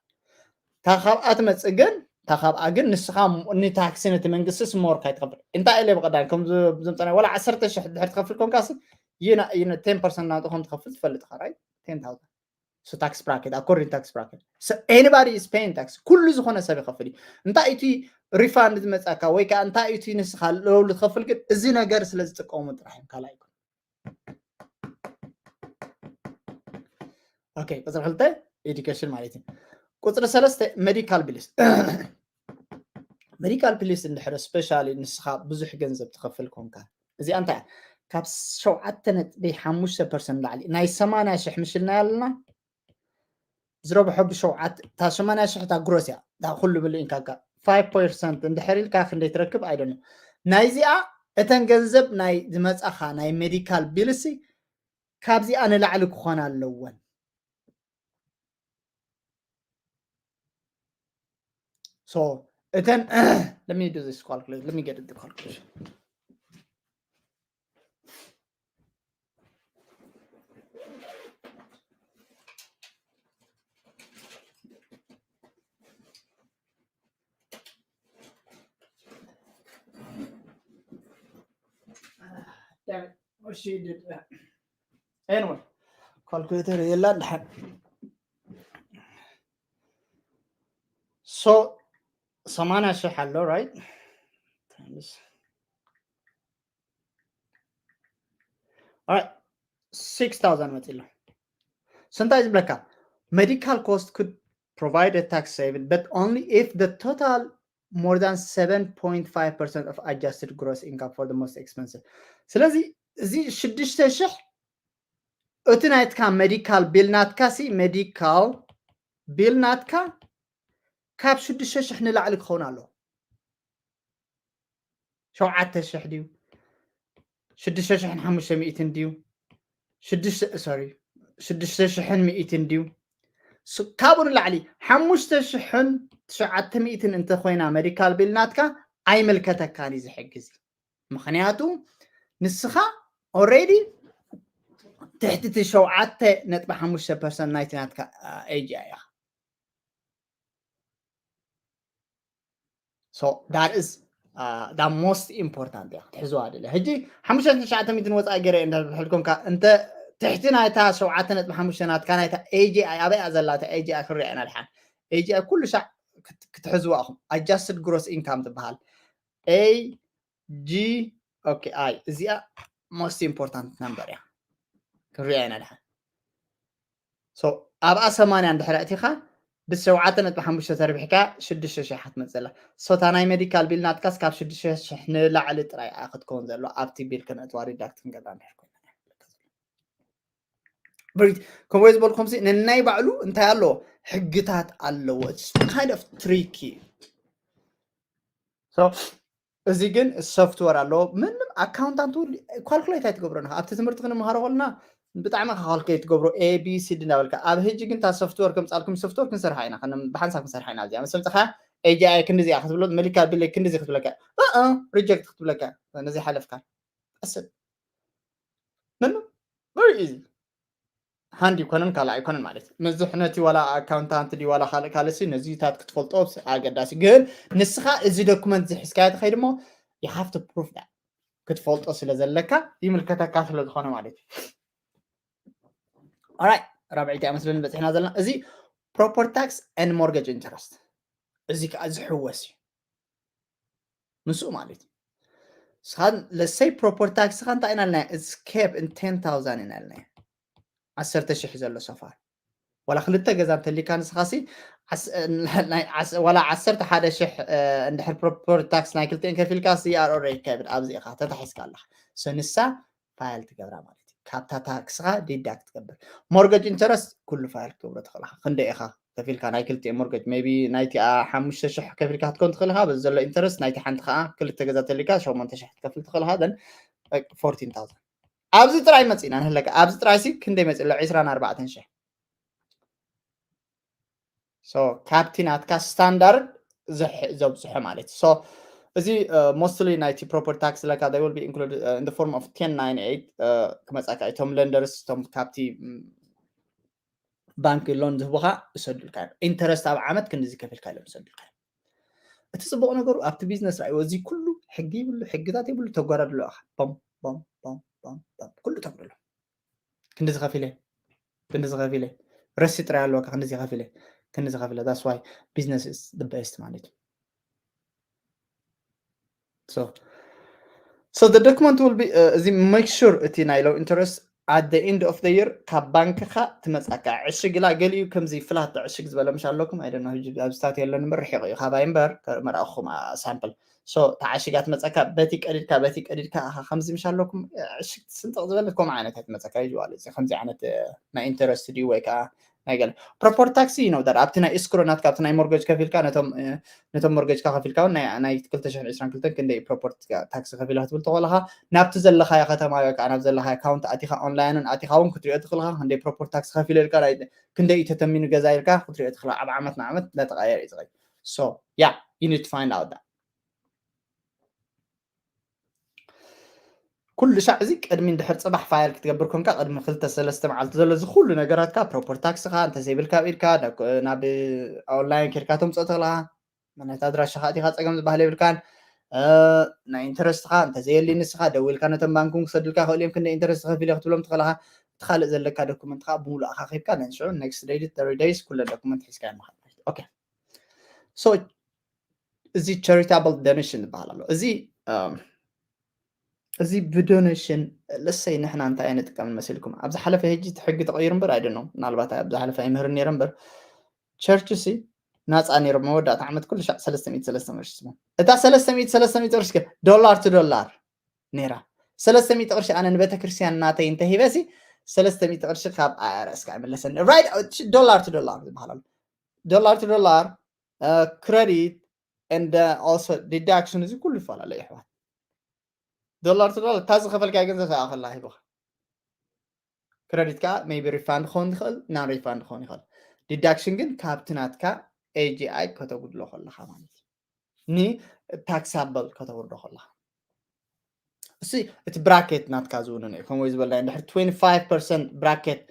እታ ካብኣ ትመፅእ ግን እታ ካብኣ ግን ንስኻ ንታክሲ ነቲ መንግስቲ ስሞርካ ይትኸፍል እንታይ ኢለ ብቀዳም ከም ዝምፀና ወላ ዓሰርተ ሽሕ ድሕር ትኸፍል ኮንካሲ ይና ten percent ናብኡ ከም ትኸፍል ትፈልጥ ኻራይ ten thousand so tax bracket according tax bracket so anybody is paying tax ኩሉ ዝኾነ ሰብ ይኸፍል እዩ እንታይ እቲ refund ዝመፃካ ወይ ከዓ እንታይ እቲ ንስኻ ለውሉ ትኸፍል ግን እዚ ነገር ስለ ዝጥቀሙ ጥራሕ እዮም ካልኣይ ይኮን okay ቁፅሪ ክልተ education ማለት እዩ ቁፅሪ ሰለስተ medical bills medical bills እንድሕር specially ንስኻ ብዙሕ ገንዘብ ትኸፍል ኮንካ እዚኣ እንታይ ካብ ሸውዓተ ነጥቢ ሓሙሽተ percent ላዕሊ ናይ ሰማንያ ሽሕ ምሽልና ያለና ዝረብሖ ብሸውዓት እታ ሰማንያ ሽሕ እታ gross እያ እታ ኩሉ ብልኢንካካ five percent እንድሕር ኢልካ ክንደይ ትረክብ ኣይደነ ናይዚኣ እተን ገንዘብ ናይ ዝመፃኻ ናይ medical bills ካብዚኣ ንላዕሊ ክኾና ኣለወን so እተን let me do this calculation let me get the calculation Damn it. What she did that. Anyway, calculator የላ ድሓን so ሰማንያ ሽሕ ኣሎ right times all right six thousand መፂ ኣሎ ስንታይ ዝብለካ medical cost could provide a tax saving but only if the total more than seven point five percent of adjusted gross income for the most expensive ስለዚ እዚ ሽዱሽተ ሽሕ እቲ ናትካ medical bill ናትካ ሲ medical bill ናትካ ካብ ሽዱሽተ ሽሕ ንላዕሊ ክኸውን ኣለዎ ሸውዓተ ሽሕ ድዩ ሽዱሽተ ሽሕን ሓሙሽተ ሚእትን ድዩ ሽዱሽተ sorry ሽዱሽተ ሽሕን ሚእትን ድዩ ካብኡ ንላዕሊ ሓሙሽተ ሽሕን ትሽዓተ ሚእትን እንተኮይና medical bill ናትካ ኣይምልከተካን እዩ ዝሕግዚ ምክንያቱ ንስኻ already ትሕቲ እቲ ሸውዓተ ነጥቢ ሓሙሽተ percent ናይቲ ናትካ AGI ኢኻ so that is uh, the most important እያ ክትሕዝዋ ድለ ሕጂ ሓሙሽተ ትሽዓተ ሚእትን ወፃኢ ገይረ እንዳሕልኮምካ እንተ ትሕቲ ናይታ ሸውዓተ ነጥቢ ሓሙሽተ ናትካ ናይታ AGI ኣበይ እያ ዘላ እታ AGI ክንሪኣ ኢና ድሓን AGI ኩሉ ሻዕ ክትሕዝዋ ኢኹም adjusted gross income ትበሃል AGI እዚኣ most important number እያ ክንሪኣ ኢና ድሓን ኣብኣ ሰማንያ እንድሕር ኣእቲኻ ብሸውዓተ ነጥቢ ሓሙሽተ ተርቢሕካ ሽዱሽተ ሽሕ ክትመፅእ ዘላ so እታ ናይ medical bill ናትካስ ካብ ሽዱሽተ ሽሕ ንላዕሊ ጥራይ እያ ክትከውን ዘሎ ኣብቲ bill ክነእትዋ deduct ክንገብራ እንድሕር ኮይና ከምኡ ዝበልኩም ሲ ነናይ ባዕሉ እንታይ ኣለዎ ሕግታት ኣለዎ kind of tricky እዚ ግን software ኣለዎ ምንም accountant calculate ኣይትገብሮን ኣብቲ ትምህርቲ ክንምሃሮ ከለና ብጣዕሚ calculate ትገብሮ ABCD እናበልካ ኣብ ሕጂ ግን እታ software ከምፃልኩም software ክንሰርሓ ኢና ብሓንሳብ ክንሰርሓ ኢና እዚኣ ምስ ምፅኻ AGI ክንዲዚኣ ክትብሎ መሊካ ቢለይ ክንዲዚ ክትብለካ እ reject ክትብለካ ነዚ ሓለፍካ ቀስል ምኑ very easy ሃንድ ይኮነን ካልእ ኣይኮነን ማለት እዩ። ምዝሕ ነቲ ዋላ ኣካውንታንት ድዩ ዋላ ካልእ ካልእ ሲ ነዚታት ክትፈልጦ ኣገዳሲ ግን ንስኻ እዚ ዶኩመንት ዝሕዝካዮ ተኸይድ እሞ you have to prove that ክትፈልጦ ስለ ዘለካ ይምልከተካ ስለ ዝኾነ ማለት እዩ። Alright ራብዒቲ መስለኒ በፂሕና ዘለና እዚ property tax and mortgage interest እዚ ከዓ ዝሕወስ እዩ ምስኡ ማለት እዩ። ስኻን let's say property tax ስኻ እንታይ ኢና ልና it's cap in ten thousand ኢና ልና ዓሰርተ ሺሕ ዘሎ so far ዋላ ክልተ ገዛ እንተሊካ ንስኻ ሲ ዋላ ዓሰርተ ሓደ ሺሕ እንድሕር property tax ናይ ክልቲኤን ከፊልካ ሲ you are already covered ኣብዚ ኢኻ ተታሒዝካ ኣለኻ so ንሳ file ትገብራ ማለት እዩ ካብታ ታክስኻ deduct ትገብር mortgage interest ኩሉ file ክትገብሮ ትኽእል ኢኻ ክንደ ኢኻ ከፊልካ ናይ ክልቲኤን mortgage maybe ናይቲኣ ሓሙሽተ ሽሕ ከፊልካ ክትኮን ትኽእል ኢኻ በዚ ዘሎ interest ናይቲ ሓንቲ ከዓ ክልተ ገዛ ተሊካ ሸሞንተ ሽሕ ክትከፍል ትኽእል ኢኻ then fourteen thousand ኣብዚ ጥራይ መፂና ንህለካ ኣብዚ ጥራይ ሲ ክንደይ መፂ ኣሎ ዕስራን ኣርባዕተን ሽሕ so ካብቲ ናትካ standard ዘብዝሖ ማለት እዩ so እዚ mostly ናይቲ property tax ለካ they will be included in the form of ten ninety-eight ክመፃካ እቶም lenders እቶም ካብቲ ባንክ loan ዝህቡካ ይሰዱልካ እዮም interest ኣብ ዓመት ክንዲዚ ከፊልካ ኢሎም ይሰዱልካ እዮም እቲ ፅቡቅ ነገሩ ኣብቲ ቢዝነስ ራእይዎ እዚ ኩሉ ሕጊ ይብሉ ሕግታት ይብሉ ተጓዳድሎ ኢኻ ቦም ቦም ቦም ቦም ቦም ኩሉ ተብሎ ክንዲዚ ከፊለ ክንዲዚ ከፊለ ረሲ ጥራይ ኣለወካ ክንዲዚ ከፊለ ክንዲዚ ከፊለ that's why business is the best ማለት እዩ so so the document will be እዚ make sure እቲ ናይ low interest at the end of the year ካብ ባንክኻ ትመፃካ ዕሽግ ኢላ ገሊኡ ከምዚ flat ዕሽግ ዝበለ ምሽ ኣለኩም ኣይደና ኣብዚ ስታት የለን እምበር ርሒቕ እዩ ካባይ እምበር መርኣኹም sample so ተዓሽጋ ትመፀካ በቲ ቀዲድካ በቲ ቀዲድካ ኣኻ ከምዚ ምሽ ኣለኩም ዕሽግ ስንጥቕ ዝበለት ከምኡ ዓይነት ኣይትመፀካ ይዋል እዚ ከምዚ ዓይነት ናይ interest ድዩ ወይ ከዓ ናይ ገለ property tax you know that ኣብቲ ናይ escrow ናትካ ኣብቲ ናይ mortgage ከፊልካ ነቶም ነቶም mortgage ካ ከፊልካ እውን ናይ ክልተ ሽሕን ዕስራን ክልተን ክንደይ property tax ከፊልካ ክትብል ተኾለኻ ናብቲ ዘለኻዮ ከተማ ወይ ከዓ ናብ ዘለኻዮ account ኣቲኻ online ን ኣቲኻ እውን ክትሪኦ ትኽእልካ ክንደይ property tax ከፊለ ኢልካ ክንደይ እዩ ተተሚኑ ገዛ ኢልካ ክትሪኦ ትኽእልካ ኣብ ዓመት ንዓመት እንዳተቃየረ እዩ ዝኸይድ so yeah you need to find out that ኩሉ ሻዕ እዚ ቅድሚ እንድሕር ፅባሕ file ክትገብር ኮንካ ቅድሚ ክልተ ሰለስተ መዓልቲ ዘሎ እዚ ኩሉ ነገራትካ property tax ኻ እንተዘይብልካ ኣብ ኢድካ ናብ online ኬድካ ተምፅኦ ትኽእልካ ምክንያቱ ኣድራሻኻ ኣቲኻ ፀገም ዝበሃል የብልካን ናይ interest ኻ እንተዘየሊ ንስኻ ደዊልካ ነቶም ባንክ እውን ክሰዱልካ ክእል እዮም ክንደ interest ከፊለ ክትብሎም ትኽእልካ እቲ ካልእ ዘለካ document ኻ ብምሉእ ኣኻኺብካ ነንሽዑ next day thirty days ኩለን document ሒዝካ እዮም okay so እዚ charitable donation ዝበሃል ኣሎ እዚ እዚ ብዶኔሽን ለሰይ ንሕና እንታይ ኣይንጥቀምን መሲልኩም ኣብ ዝሓለፈ ሕጂ እቲ ሕጊ ተቐይሩ እምበር ኣይደኖ ምናልባት ኣብ ዝሓለፈ ኣይምህርን ነይረ እምበር ቸርች ሲ ናፃ ነይሩ መወዳእታ ዓመት ኩሉ ሻዕ ሰለስተ ሚእቲ ሰለስተ ሚእቲ ቅርሺ ስሞ እታ ሰለስተ ሚእቲ ሰለስተ ሚእቲ ቅርሺ ዶላር ቱ ዶላር ነይራ ሰለስተ ሚእቲ ቅርሺ ኣነ ንቤተክርስትያን ናተይ እንተሂበ ሲ ሰለስተ ሚእቲ ቅርሺ ካብ ኣይኣርኤስ ከዓ ይምለሰኒ ራይት ዶላር ቱ ዶላር ዝበሃል ኣሎ ዶላር ቱ ዶላር credit and also deduction እዚ ኩሉ ይፈላለ ይሕዋት ዶላር ቱ ዶላር እታ ዝኸፈልካዮ ገንዘብ ሰኣ ከላ ሂቡኻ credit ከዓ maybe refund ክኸውን ይኽእል non refund ክኸውን ይኽእል deduction ግን ካብቲ ናትካ AGI ከተጉድሎ ከለኻ ማለት እዩ ን taxable ከተውርዶ ከለኻ እሲ እቲ bracket ናትካ ዝውንን እዩ ከምኡ ዝበልና እንድሕር twenty five percent bracket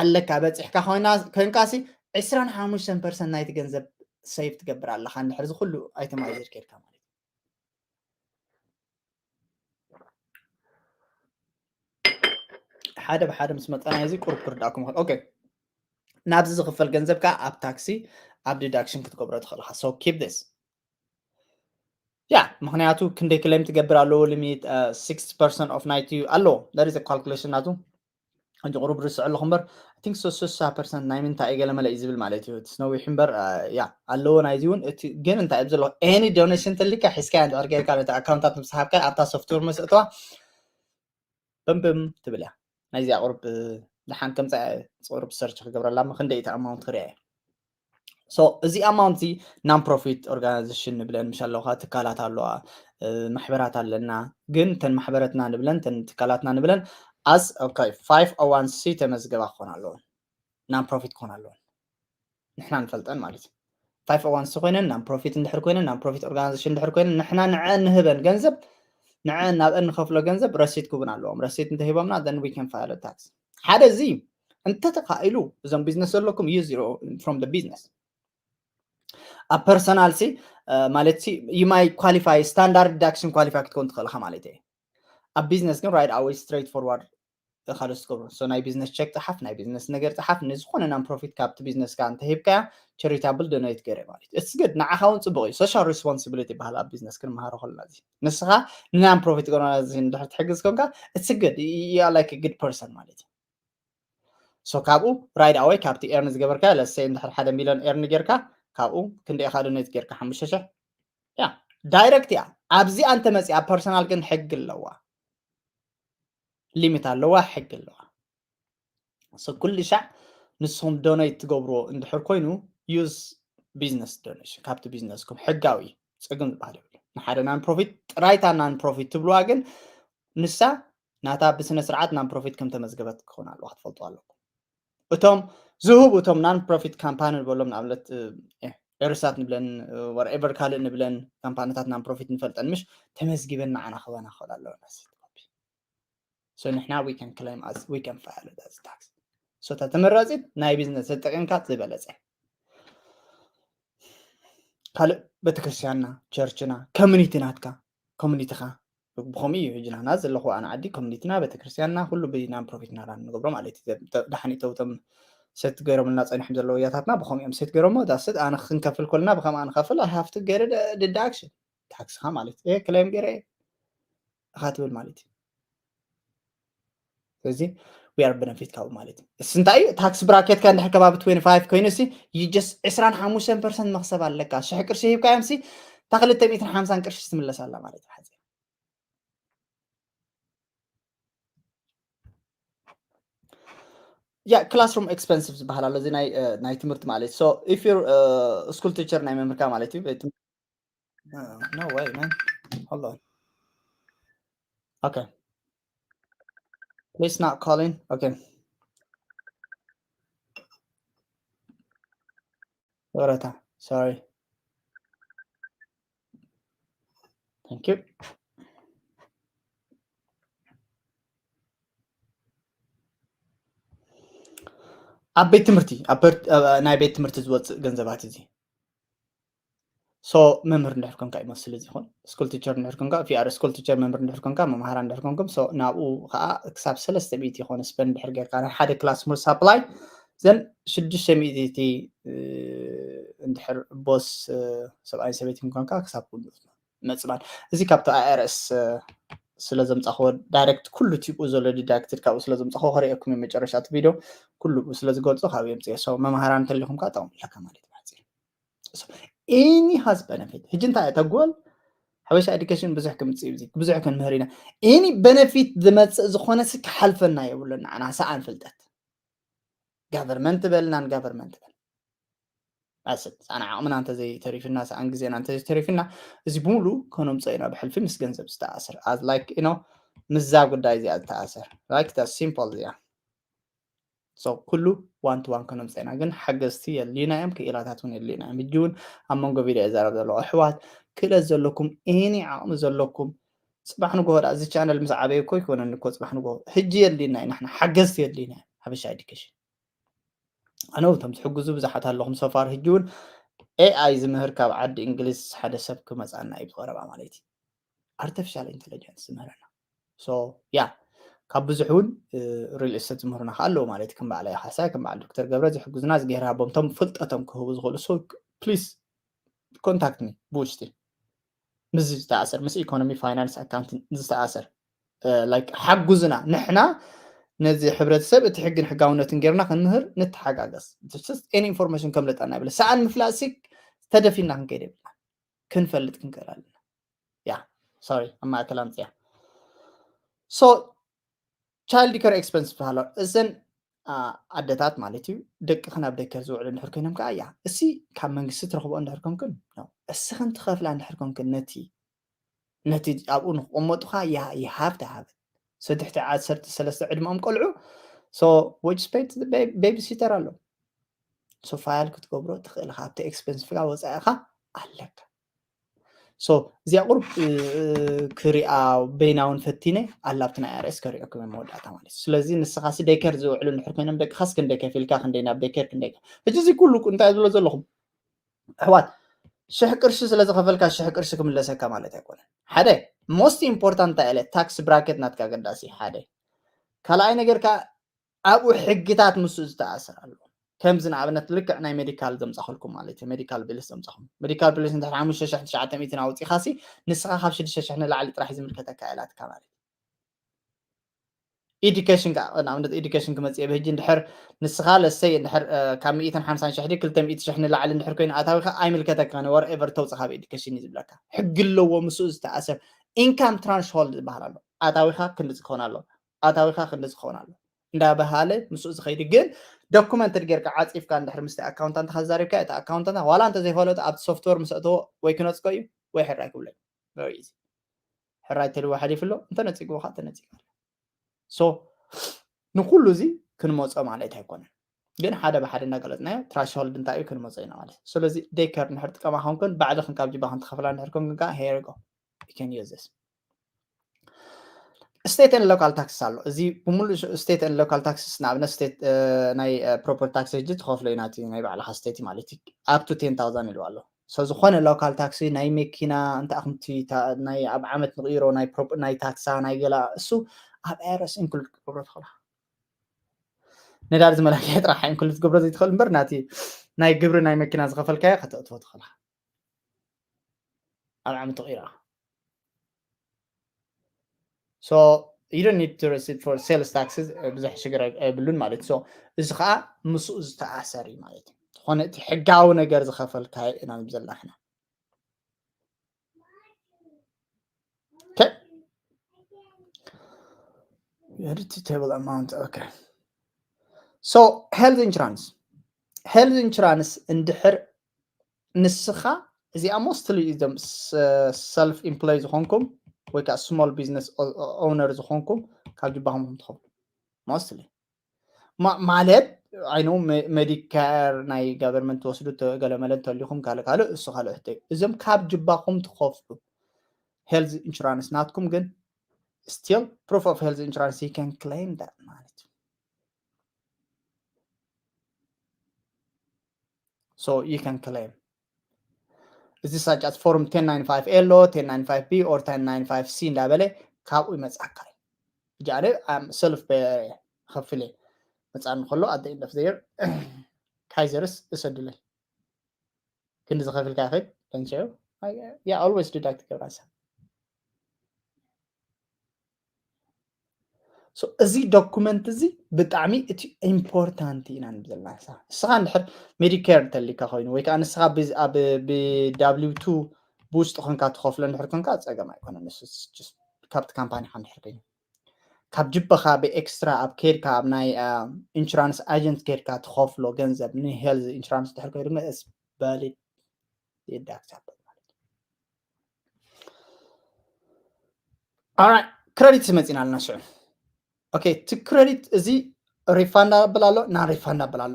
ኣለካ በፂሕካ ኮይና ኮይንካ ሲ ዕስራን ሓሙሽተን percent ናይቲ ገንዘብ save ትገብር ኣለካ እንድሕር እዚ ኩሉ ኣይተማይዘር ከድካ ማለት ሓደ ብሓደ ምስ መፃና እዚ ቁርብ ክርዳእኩም ይኽእል okay ናብዚ ዝኽፈል ገንዘብ ከዓ ኣብ ታክሲ ኣብ deduction ክትገብሮ ትኽእል ኢኻ so keep this yeah ምክንያቱ ክንደይ claim ትገብር ኣለዎ limit sixty percent of ናይቲ ኣለዎ that is calculation ናቱ ሕጂ ቁሩብ ርስዕ ኣለኹ እምበር I think ስሳ percent ናይ ምንታይ ገለ መለ እዩ ዝብል ማለት እዩ ትስነዊሕ እምበር yeah ኣለዎ ናይዚ እውን እቲ ግን እንታይ ኣብዚ ኣለኹ any donation ተልካ ሒዝካ እንድሕር ጌርካ ነቲ ኣካውንታት ምስ ሃብካ ኣብታ software መስእተዋ ብምብም ትብል እያ ናይዚኣ ቁሩብ ደሓን ከምፃ ቁሩብ search ክገብረላ እሞ ክንደይ እቲ amount ክሪኣ እየ so እዚ amount እዚ non profit organization ንብለን ምሽ ኣለውካ ትካላት ኣለዋ ማሕበራት ኣለና ግን እተን ማሕበረትና ንብለን እተን ትካላትና ንብለን as okay five oh one c ተመዝገባ ክኾን ኣለዎ non profit ክኾን ኣለዎ ንሕና ንፈልጠን ማለት እዩ five oh one c ኮይነን non profit እንድሕር ኮይነን non profit organization እንድሕር ኮይነን ንሕና ንዐ ንህበን ገንዘብ ንዐ ናብአን ንኸፍሎ ገንዘብ ረሲት ክቡን ኣለዎም። ረሲት እንተሂቦምና then we can file tax። ሓደ እዚ እንተተኻኢሉ እዞም ቢዝነስ ዘለኩም use from the business። ኣብ ፐርሰናል ሲ ማለት ሲ you might qualify standard deduction qualify ክትከውን ትኽእል ኢኻ ማለት እዩ። ኣብ ቢዝነስ ግን right away straight forward ካልኦት ዝገብሩ so ናይ ቢዝነስ ቸክ ፀሓፍ ናይ ቢዝነስ ነገር ፀሓፍ ንዝኾነ non profit ካብቲ ቢዝነስ ካ እንተሂብካያ charitable donate ገይረ ማለት እዩ። It's good ንዓኻ እውን ፅቡቅ እዩ። Social responsibility ይበሃል ኣብ ቢዝነስ ክንመሃሮ ከለና እዚ ንስኻ ን non profit organization እንድሕር ትሕግዝ ኮንካ it's good you are like a good person ማለት እዩ። So ካብኡ right away ካብቲ earn ዝገበርካ let's say እንድሕር ሓደ ሚሊዮን earn ጌርካ ካብኡ ክንደይ ኢኻ donate ጌርካ ሓሙሽተ ሽሕ ያ direct እያ። ኣብዚኣ እንተመፅኣ ኣብ ፐርሰናል ግን ሕጊ ኣለዋ። ሊሚት ኣለዋ፣ ሕጊ ኣለዋ። So ኩሉ ሻዕ ንስኹም donate ትገብርዎ እንድሕር ኮይኑ use business donation ካብቲ ቢዝነስኩም ሕጋዊ እዩ። ፀገም ዝበሃል የብሉ። ንሓደ non profit ጥራይታ non profit ትብልዋ ግን ንሳ ናታ ብስነ ስርዓት non profit ከም ተመዝገበት ክኾን ኣለዋ ክትፈልጡ ኣለኩም። እቶም ዝህቡ እቶም non profit ካምፓኒ ንበሎም ንኣብነት ኤርሳት ንብለን whatever ካልእ ንብለን ካምፓኒታት non profit ንፈልጠን ምሽ ተመዝጊበን ንዓና ክበና ክኽእል ኣለወን። So ንሕና we can claim as we can file as tax። So እታ ተመራፂት ናይ ቢዝነስ ተጠቂምካ ዝበለፀ ካልእ ቤተክርስትያንና ቸርችና ኮሚኒቲ ናትካ ኮሚኒቲኻ ብኸምኡ እዩ ሕጂ ናና ዘለኹ ኣነ ዓዲ ኮሚኒቲና ቤተክርስትያንና ኩሉ ብ non profit ናራ ንገብሮ ማለት እዩ። ደሓን ተውቶም ሴት ገይሮምልና ፀኒሖም ዘለዉ ያታትና ብኸምኡ እዮም ሴት ገይሮሞ ዳስት ኣነ ክንከፍል ኮልና ብኸምኣ ንኸፍል I have to get deduction ታክስኻ ማለት እየ ክሌም ገይረ ኢኻ ትብል ማለት እዩ። ስለዚ we are benefit ካብኡ ማለት እዩ። እስ እንታይ እዩ tax bracket ካ እንድሕር ከባቢ twenty five ኮይኑ ሲ you just ዕስራን ሓሙሽተን ፐርሰንት መክሰብ ኣለካ። ሽሕ ቅርሺ ሂብካዮም ሲ እታ ክልተ ሚእትን ሓምሳን ቅርሺ ትምለስ ኣላ ማለት እዩ። ሓፂር yeah classroom expenses ዝበሃል ኣሎ እዚ ናይ ትምህርቲ ማለት so if you're school teacher ናይ መምህርካ ማለት እዩ። No way, man. Hold on. Okay. Please not calling. Okay. ይቕረታ. Sorry. Thank you. ኣብ ቤት ትምህርቲ ናይ ቤት ትምህርቲ ዝወፅእ ገንዘባት እዚ so መምህር እንድሕር ኮንካ ይመስል እዚ ይኹን ስኩል ቲቸር እንድሕር ኮንካ ፊኣር ስኩል ቲቸር መምህር እንድሕር ኮንካ መምሃራ እንድሕር ኮንኩም so ናብኡ ከዓ ክሳብ ሰለስተ ሚእቲ ይኾን ስፐንድ እንድሕር ጌርካ ናይ ሓደ ክላስ ሙሉ ሳፕላይ ዘን ሽዱሽተ ሚእቲ እንድሕር ቦስ ሰብኣይ ሰበይትን ኮንካ ክሳብ ምፅባል እዚ ካብቲ ኣይኣርስ ስለ ዘምፃኽዎ ዳይሬክት ኩሉ ቲብኡ ዘሎ ዲዳክትድ ካብኡ ስለ ዘምፃኽዎ ከርእየኩም መጨረሻ እቲ ቪድዮ ኩሉ ስለ ዝገልፆ ካብ የምፅኦ so መምሃራ እንተሊኹም ከዓ ጠቕሙ ኣለካ ማለት እዩ። Any has benefit ሕጂ እንታይ እያ ተጎል ሓበሻ ኤዱኬሽን ብዙሕ ክምፅእ ብዙ ብዙሕ ክንምህር ኢና። Any benefit ዝመፅእ ዝኾነ ሲ ክሓልፈና የብሉን ንዓና ሰኣን ፍልጠት ጋቨርመንት በል non government በል ኣስል ሰኣን ዓቕምና እንተዘይተሪፍና ሰኣን ግዜና እንተዘይተሪፍና እዚ ብምሉ ከነምፅኦ ኢና ብሕልፊ ምስ ገንዘብ ዝተኣስር like you know ምዛ ጉዳይ እዚኣ ዝተኣሰር like simple እዚኣ so ኩሉ one to one ከነምፅኦ ኢና ግን ሓገዝቲ የድልዩና እዮም ክኢላታት እውን የድልዩና እዮም። ሕጂ እውን ኣብ መንጎ ቪድዮ ይዛረብ ዘለኹ ኣሕዋት ክእለት ዘለኩም any ዓቕሚ ዘለኩም ፅባሕ ንጎሆ ዳ እዚ ቻነል ምስ ዓበየ እኮ ይኮነኒ እኮ ፅባሕ ንጎሆ ሕጂ የድልዩና እዩ ንሕና ሓገዝቲ የድልዩና እዮም ሓበሻ ኤዱኬሽን ኣነ እቶም ትሕግዙ ብዙሓት ኣለኹም so far ሕጂ እውን AI ዝምህር ካብ ዓዲ እንግሊዝ ሓደ ሰብ ክመፃና እዩ ብቐረባ ማለት እዩ artificial intelligence ዝምህረና so yeah ካብ ብዙሕ እውን real estate ዝምህሩና ከዓ ኣለዉ ማለት ከም በዓል ካሕሳይ ከም በዓል ዶክተር ገብረ ዝሕግዙና ዝገይር ሃቦም እቶም ፍልጠቶም ክህቡ ዝኽእሉ so please contact me ብውሽጢ ምስ ዝተኣሰር ምስ economy finance accounting ዝተኣሰር like ሓጉዝና ንሕና ነዚ ሕብረተሰብ እቲ ሕግን ሕጋውነትን ጌርና ክንምህር ንተሓጋገዝ any information ከምለጠና ይብል ሰኣን ምፍላጥ ሲ ተደፊና ክንከይድ የብልና ክንፈልጥ ክንክእል ኣለና። ያ sorry ኣብ ማእከል ኣምፅያ so child care expense ዝበሃሎ እዘን ኣደታት ማለት እዩ ደቅኽን ኣብ ደከር ዝውዕሉ እንድሕር ኮይኖም ከዓ እያ እሲ ካብ መንግስቲ ትረኽቦ እንድሕር ኮንክን እስኽን ትኸፍላ እንድሕር ኮንክን ነቲ ነቲ ኣብኡ ንክቕመጡ ከዓ you have to have it so ትሕቲ ዓሰርተ ሰለስተ ዕድመኦም ቆልዑ so which paid babysitter ኣሎ So file ክትገብሮ ትኽእል ኢኻ። ኣብቲ expense ካ ወፃኢኻ ኣለካ። So እዚኣ ቁሩብ ክሪኣ በይና እውን ፈቲነ ኣላ ኣብቲ ናይ ኣርኤስ ከሪኦኩም መወዳእታ ማለት እዩ። ስለዚ ንስኻ ሲ daycare ዝውዕሉ እንድሕር ኮይኖም ደቅኻስ ክንደይ ከፊልካ ክንደይ ናብ daycare ክንደይ ከ- ሕጂ እዚ ኩሉ እንታይ ዝብሎ ዘለኹም ኣሕዋት ሽሕ ቅርሺ ስለ ዝኸፈልካ ሽሕ ቅርሺ ክምለሰካ ማለት ኣይኮነን። ሓደ most important እንታይ ኢለ tax bracket ናትካ ኣገዳሲ ሓደ። ካልኣይ ነገር ከኣ ኣብኡ ሕግታት ምስኡ ዝተኣሰር ኣሎ። ከምዚ ንኣብነት ልክዕ ናይ ሜዲካል ዘምጻኹልኩም ማለት እዩ። ሜዲካል ቢልስ ዘምጻኹም ሜዲካል ቢልስ እንድሕር ሓሙሽተ ሽሕ ትሽዓተ ሚእትን ኣውጺኻሲ ንስኻ ካብ ሽዱሽተ ሽሕ ንላዕሊ ጥራሕ ዝምልከተካ ኢላትካ ማለት እዩ። ኢዱኬሽን ከዓ ንኣብነት ኢዱኬሽን ክመፅእ ብህጂ እንድሕር ንስኻ ለሰይ እንድሕር ካብ ሚእትን ሓምሳን ሽሕ ክልተ ሚእቲ ሽሕ ንላዕሊ እንድሕር ኮይኑ ኣታዊኻ ኣይምልከተካን whatever ተውፅእ ካብ ኢዱኬሽን እዩ ዝብለካ። ሕጊ ኣለዎ ምስኡ ዝተኣሰር income threshold ዝበሃል ኣሎ። ኣታዊኻ ክንድዚ ክኸውን ኣለዎ ኣታዊኻ ክንድዚ ክኸውን ኣሎ እንዳበሃለ ምስኡ ዝኸይድ ግን ዶኩመንትድ ጌርካ ዓፂፍካ እንድሕር ምስቲ ኣካውንታንትካ ተዛሪብካ እቲ ኣካውንታንት ዋላ እንተዘይፈለጡ ኣብቲ ሶፍትወር ምስ ኣእተዎ ወይ ክነፅጎ እዩ ወይ ሕራይ ክብሎ እዩ። ሕራይ ተልዎ ሓሊፉ ኣሎ እንተነፂግዎ ከዓ ተነፂግ ኣሎ። So ንኩሉ እዚ ክንመፆ ማለት ኣይኮነን ግን ሓደ ብሓደ እናገለፅናዮ threshold እንታይ እዩ ክንመፆ ኢና ማለት እዩ። ስለዚ daycare እንድሕር ትጥቀማ ኮንክን ባዕልኽን ካብ ጅባኽን ትኸፍላ እንድሕር ኮንክን ከዓ here you go you can use this state and local taxes ኣሎ። እዚ ብምሉእ state and local taxes ንኣብነት state ናይ property tax ሕጂ ትኸፍሎ እዩ ናቲ ናይ ባዕልኻ state ማለት እዩ። Up to ten thousand ኢልዋ ኣሎ። So ዝኾነ local tax ናይ መኪና እንታይ ኣኹምቲ ናይ ኣብ ዓመት ንቕይሮ ናይ ታክሳ ናይ ገላ እሱ ኣብ IRS include ክትገብሮ ትኽእላ። ነዳዲ ዝመላክያ ጥራሕ include ክትገብሮ ዘይትኽእል እምበር ናቲ ናይ ግብሪ ናይ መኪና ዝኸፈልካዮ ከተእትዎ ትኽእላ። ኣብ ዓመት ትቕይራ። So you don't need to receipt for sales taxes ብዙሕ ሽግር የብሉን ማለት። So እዚ ከዓ ምስኡ ዝተኣሰር እዩ ማለት እዩ። ዝኾነ እቲ ሕጋዊ ነገር ዝኸፈልካዮ ኢና ንብል ዘለና ሕና። Okay. Edit table amount. Okay. So health insurance health insurance እንድሕር ንስኻ እዚኣ mostly እዞም self employ ዝኾንኩም ወይ ከዓ small business owner ዝኾንኩም ካብ ጅባኹም ትኸፍሉ mostly ማለት I know Medicare ናይ government ትወስዱ ገለመለ እንተሊኹም ካልእ ካልእ እሱ ካልእ ሕቶ እዩ። እዞም ካብ ጅባኹም ትኸፍሉ health insurance ናትኩም ግን still proof of health insurance you can claim that ማለት እዩ። So you can claim እዚ such as form ten ninety-five L ten ninety-five B or ten ninety-five C እንዳበለ ካብኡ ይመፅኣካ እዩ። ሕጂ ኣነ self pay ከፍል እየ መፅኣኒ ከሎ at the end of the year ካይዘርስ እሰዱለይ ክንዲ ዝኸፍልካ ይኽእል ተንስዑ yeah always deduct ይገብራ ሰብ እዚ ዶኩመንት እዚ ብጣዕሚ እቲ ኢምፖርታንት ኢና ንብል ዘለና ንስኻ እንድሕር ሜዲኬር እንተሊካ ኮይኑ ወይ ከዓ ንስኻ ብ W two ብውሽጢ ኮንካ ትኸፍሎ እንድሕር ኮንካ ፀገም ኣይኮነን ንሱ ካብቲ ካምፓኒካ እንድሕር ኮይኑ ካብ ጅበኻ ብኤክስትራ ኣብ ከድካ ኣብ ናይ ኢንሹራንስ ኣጀንት ከድካ ትኸፍሎ ገንዘብ ንሄልዝ ኢንሹራንስ እንድሕር ኮይኑ መእስ በሊድ ይዳክት ማለት ክረዲት መፂና ኣለና ሽዑ ኦኬ እቲ ክረዲት እዚ ሪፋንድ ኣብል ኣሎ ናን ሪፋንድ ኣብል ኣሎ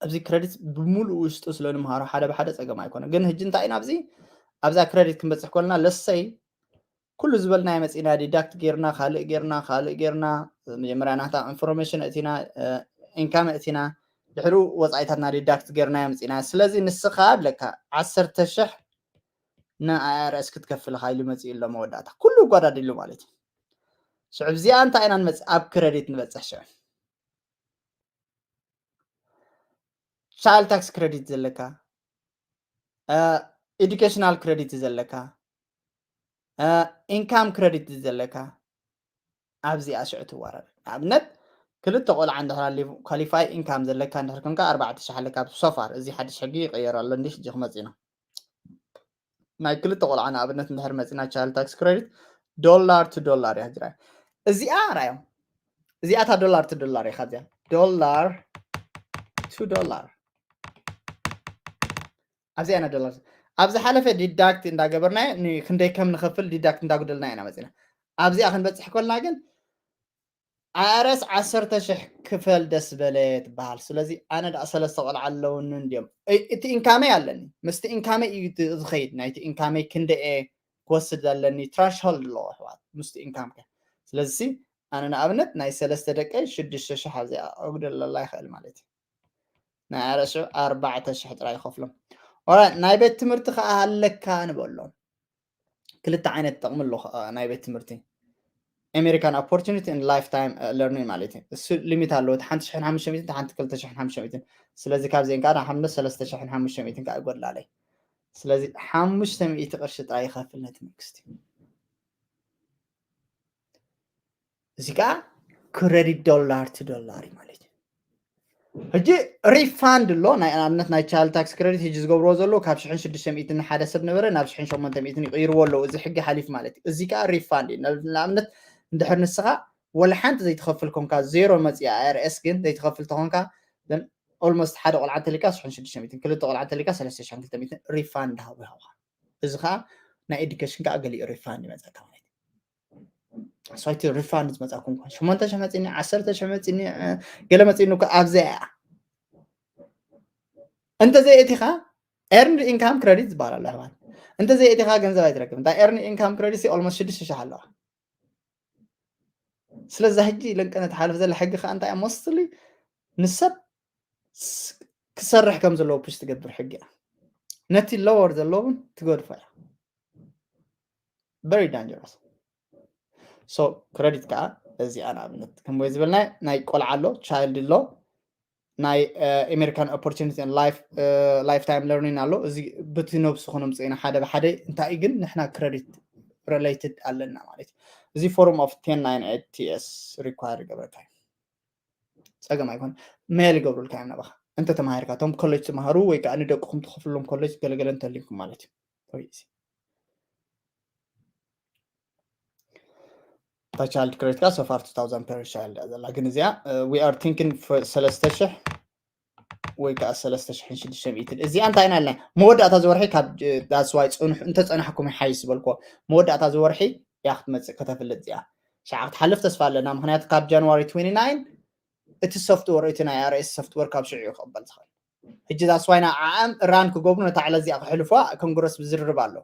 ኣብዚ ክረዲት ብምሉእ ውሽጡ ስለ ንምሃሮ ሓደ ብሓደ ፀገም ኣይኮነ ግን ህጂ እንታይ ኢና ኣብዚ ኣብዛ ክረዲት ክንበፅሕ ኮልና ለሰይ ኩሉ ዝበልናዮ መፂና ዲዳክት ጌርና ካልእ ጌርና ካልእ ጌርና መጀመርያ ናታ ኢንፎርሜሽን እቲና ኢንካም እቲና ድሕሩ ወፃኢታትና ዲዳክት ጌርናዮ መፂና ስለዚ ንስኻ ብለካ ዓሰርተ ሽሕ ን IRS ክትከፍል ኢኻ ኢሉ መፂኡ ኣሎ መወዳእታ ኩሉ ይጓዳድሉ ማለት እዩ ሽዑ እዚኣ እንታይ ኢና ንመፅእ ኣብ ክረዲት ንበፅሕ ሽዑ child tax credit ዘለካ educational credit ዘለካ income credit ዘለካ ኣብዚኣ ሽዑ ትወራረድ ንኣብነት ክልተ ቆልዓ እንድሕር ሃልዩ qualify income ዘለካ እንድሕር ኮንካ ኣርባዕተ ሽሕ ኣለካ so far እዚ ሓድሽ ሕጊ ይቕየር ኣሎ እንዲ ሕጂ ክመፅእ ኢና ናይ ክልተ ቆልዓ ንኣብነት እንድሕር መፂና child tax credit dollar to dollar እያ ሕጂ እዚኣ ራዮም እዚኣታ dollar to dollar እያ ካብዚኣ dollar to dollar ኣብዚኣ ኢና dollar ኣብ ዝሓለፈ deduct እንዳገበርና ክንደይ ከም ንኸፍል deduct እንዳጉደልና ኢና መፂና ኣብዚኣ ክንበፅሕ ኮልና ግን ኣረስ ዓሰርተ ሽሕ ክፈል ደስ በለ ትበሃል። ስለዚ ኣነ ደኣ ሰለስተ ቆልዓ ኣለውኒ እንድዮም። እ-፣ እቲ ኢንካመይ ኣለኒ። ምስቲ ኢንካመይ እዩ እቲ ዝኸይድ። ናይቲ ኢንካመይ ክንደኤ ክወስድ ኣለኒ ትራሽሆልድ ኣለዎ ኣሕዋት፣ ምስቲ ኢንካምከ። ስለዚ ኣነ ንኣብነት ናይ ሰለስተ ደቀይ ሽዱሽተ ሽሕ ኣብዚኣ ኣጉደለላ ይኽእል ማለት እዩ። ናይ ኣረስዑ ኣርባዕተ ሽሕ ጥራይ ይኸፍሎም። ኦራይት፣ ናይ ቤት ትምህርቲ ከኣ ኣለካ ንበሎም። ክልተ ዓይነት ጥቕሚ ኣሎ ከኣ ናይ ቤት ትምህርቲ። American Opportunity and Lifetime Learning ማለት እዩ። እሱ ሊሚት ኣለዎ። እቲ ሓንቲ ሽሕን ሓሙሽተ ሚእትን፣ እቲ ሓንቲ ክልተ ሽሕን ሓሙሽተ ሚእትን። ስለዚ ካብዚአን ከኣ ንኣብነት ሰለስተ ሽሕን ሓሙሽተ ሚእትን ከኣ ይጎድላለይ። ስለዚ ሓሙሽተ ሚእቲ ቅርሺ ጥራይ ይኸፍል ነቲ መንግስቲ። እዚ ከኣ ክረዲት ዶላር ቱ ዶላር እዩ ማለት እዩ። ሕጂ ሪፋንድ ኣሎ። ናይ ኣብነት ናይ ቻይልድ ታክስ ክረዲት ሕጂ ዝገብርዎ ዘለዉ ካብ ሽሕን ሽዱሽተ ሚእትን ንሓደ ሰብ ነበረ ናብ ሽሕን ሸሞንተ ሚእትን ይቕይርዎ ኣለዉ። እዚ ሕጊ ሓሊፍ ማለት እዩ። እዚ ከኣ ሪፋንድ እዩ። ንኣብነት እንድሕር ንስኻ ወላ ሓንቲ ዘይትኸፍል ኮንካ፣ ዜሮ መጽያ ኣይ ኣር ኤስ ግን ዘይትኸፍል ተኾንካ፣ ኦልሞስት ሓደ ቆልዓ እንተሊካ ሽሕን ሽዱሽተ ሚእትን፣ ክልተ ቆልዓ እንተሊካ ሰለስተ ሽሕን ክልተ ሚእትን ሪፋንድ ሃቡ ይሃቡኻ። እዚ ከኣ ናይ ኤዱኬሽን ከኣ ገሊኡ ሪፋንድ ይመጸካ ማለት እዩ። ሶ እቲ ሪፋንድ ዝመጻኩም ኮን ሸሞንተ ሽሕ መጺኒ፣ ዓሰርተ ሽሕ መጺኒ፣ እ፣ ገለ መጺኒ እኮ ኣብዚኣ እያ። እንተ ዘየእቲኻ ኤርንድ ኢንካም ክረዲት ዝበሃል ኣሎ ኣሕዋት። እንተ ዘየእቲኻ ገንዘብ ኣይትረክብ። እንታይ ኤርንድ ኢንካም ክረዲት ኦልሞስት ሽዱሽተ ሽሕ ኣለዋ። ስለዚ ሕጂ ለንቀነ ትሓልፍ ዘላ ሕጊ ከኣ እንታይ እያ? ሞስትሊ ንሰብ ስ-፣ ክሰርሕ ከም ዘለዎ ፑሽ ትገብር ሕጊ እያ። ነቲ ሎወር ዘሎ እውን ትገድፎ እያ። ቨሪ ዳንጀረስ። ሶ ክረዲት ከኣ እዚኣ ንኣብነት ከም ወይ ዝበልና ናይ ቆልዓ ኣሎ፣ ቻይልድ ኣሎ፣ ናይ ኣሜሪካን ኦፖርቹኒቲ ላይፍ ታይም ለርኒንግ ኣሎ። እዚ ብቲ ነብሱ ክነምፅኦ ኢና ሓደ ብሓደ። እንታይ ግን ንሕና ክረዲት ሪሌትድ ኣለና ማለት እዩ። እዚ ፎርም ኦፍ ቴን ናይን ኤት ቲ ኤስ ሪኳየር ይገብረካ እዩ። ጸገም ኣይኮን። ሜል ይገብሩልካ እዮም ናባኻ። እንተ ተማሂርካ፣ እቶም ኮሌጅ ትመሃሩ ወይ ከኣ ንደቅኹም ትኸፍልሎም ኮሌጅ ገለገለ እንተልዩኩም ማለት እዩ። ወይ እዚ። እታ ቻይልድ ክሬዲት ከኣ so far two thousand per child እያ ዘላ። ግን እዚኣ፣ እ፣ we are thinking for ሰለስተ ሽሕ ወይ ከኣ ሰለስተ ሽሕን ሽዱሽተ ሚእትን። እዚኣ እንታይ ኢና ኢልና? መወዳእታ እዚ ወርሒ ካብ፣ እ፣ that's why ጽንሑ፣ እንተ ጸናሕኩም ይሓይሽ ዝበልክዎ። መወዳእታ እዚ ወርሒ እያ ክትመጽእ ከተፍልጥ እዚኣ። ሸዓ ክትሓልፍ ተስፋ ኣለና። ምኽንያቱ ካብ ጃንዋሪ ትዌንቲ ናይን እቲ ሶፍትወር፣ እቲ ናይ ኣር ኤስ ሶፍትወር ካብ ሽዑ እዩ ክቕበል ዝኽእል። ሕጂ that's why ንዓኣም ራን ክገብሩ ነታ ዕለት እዚኣ ክሕልፉዋ ኮንግረስ ዝርርብ ኣሎ።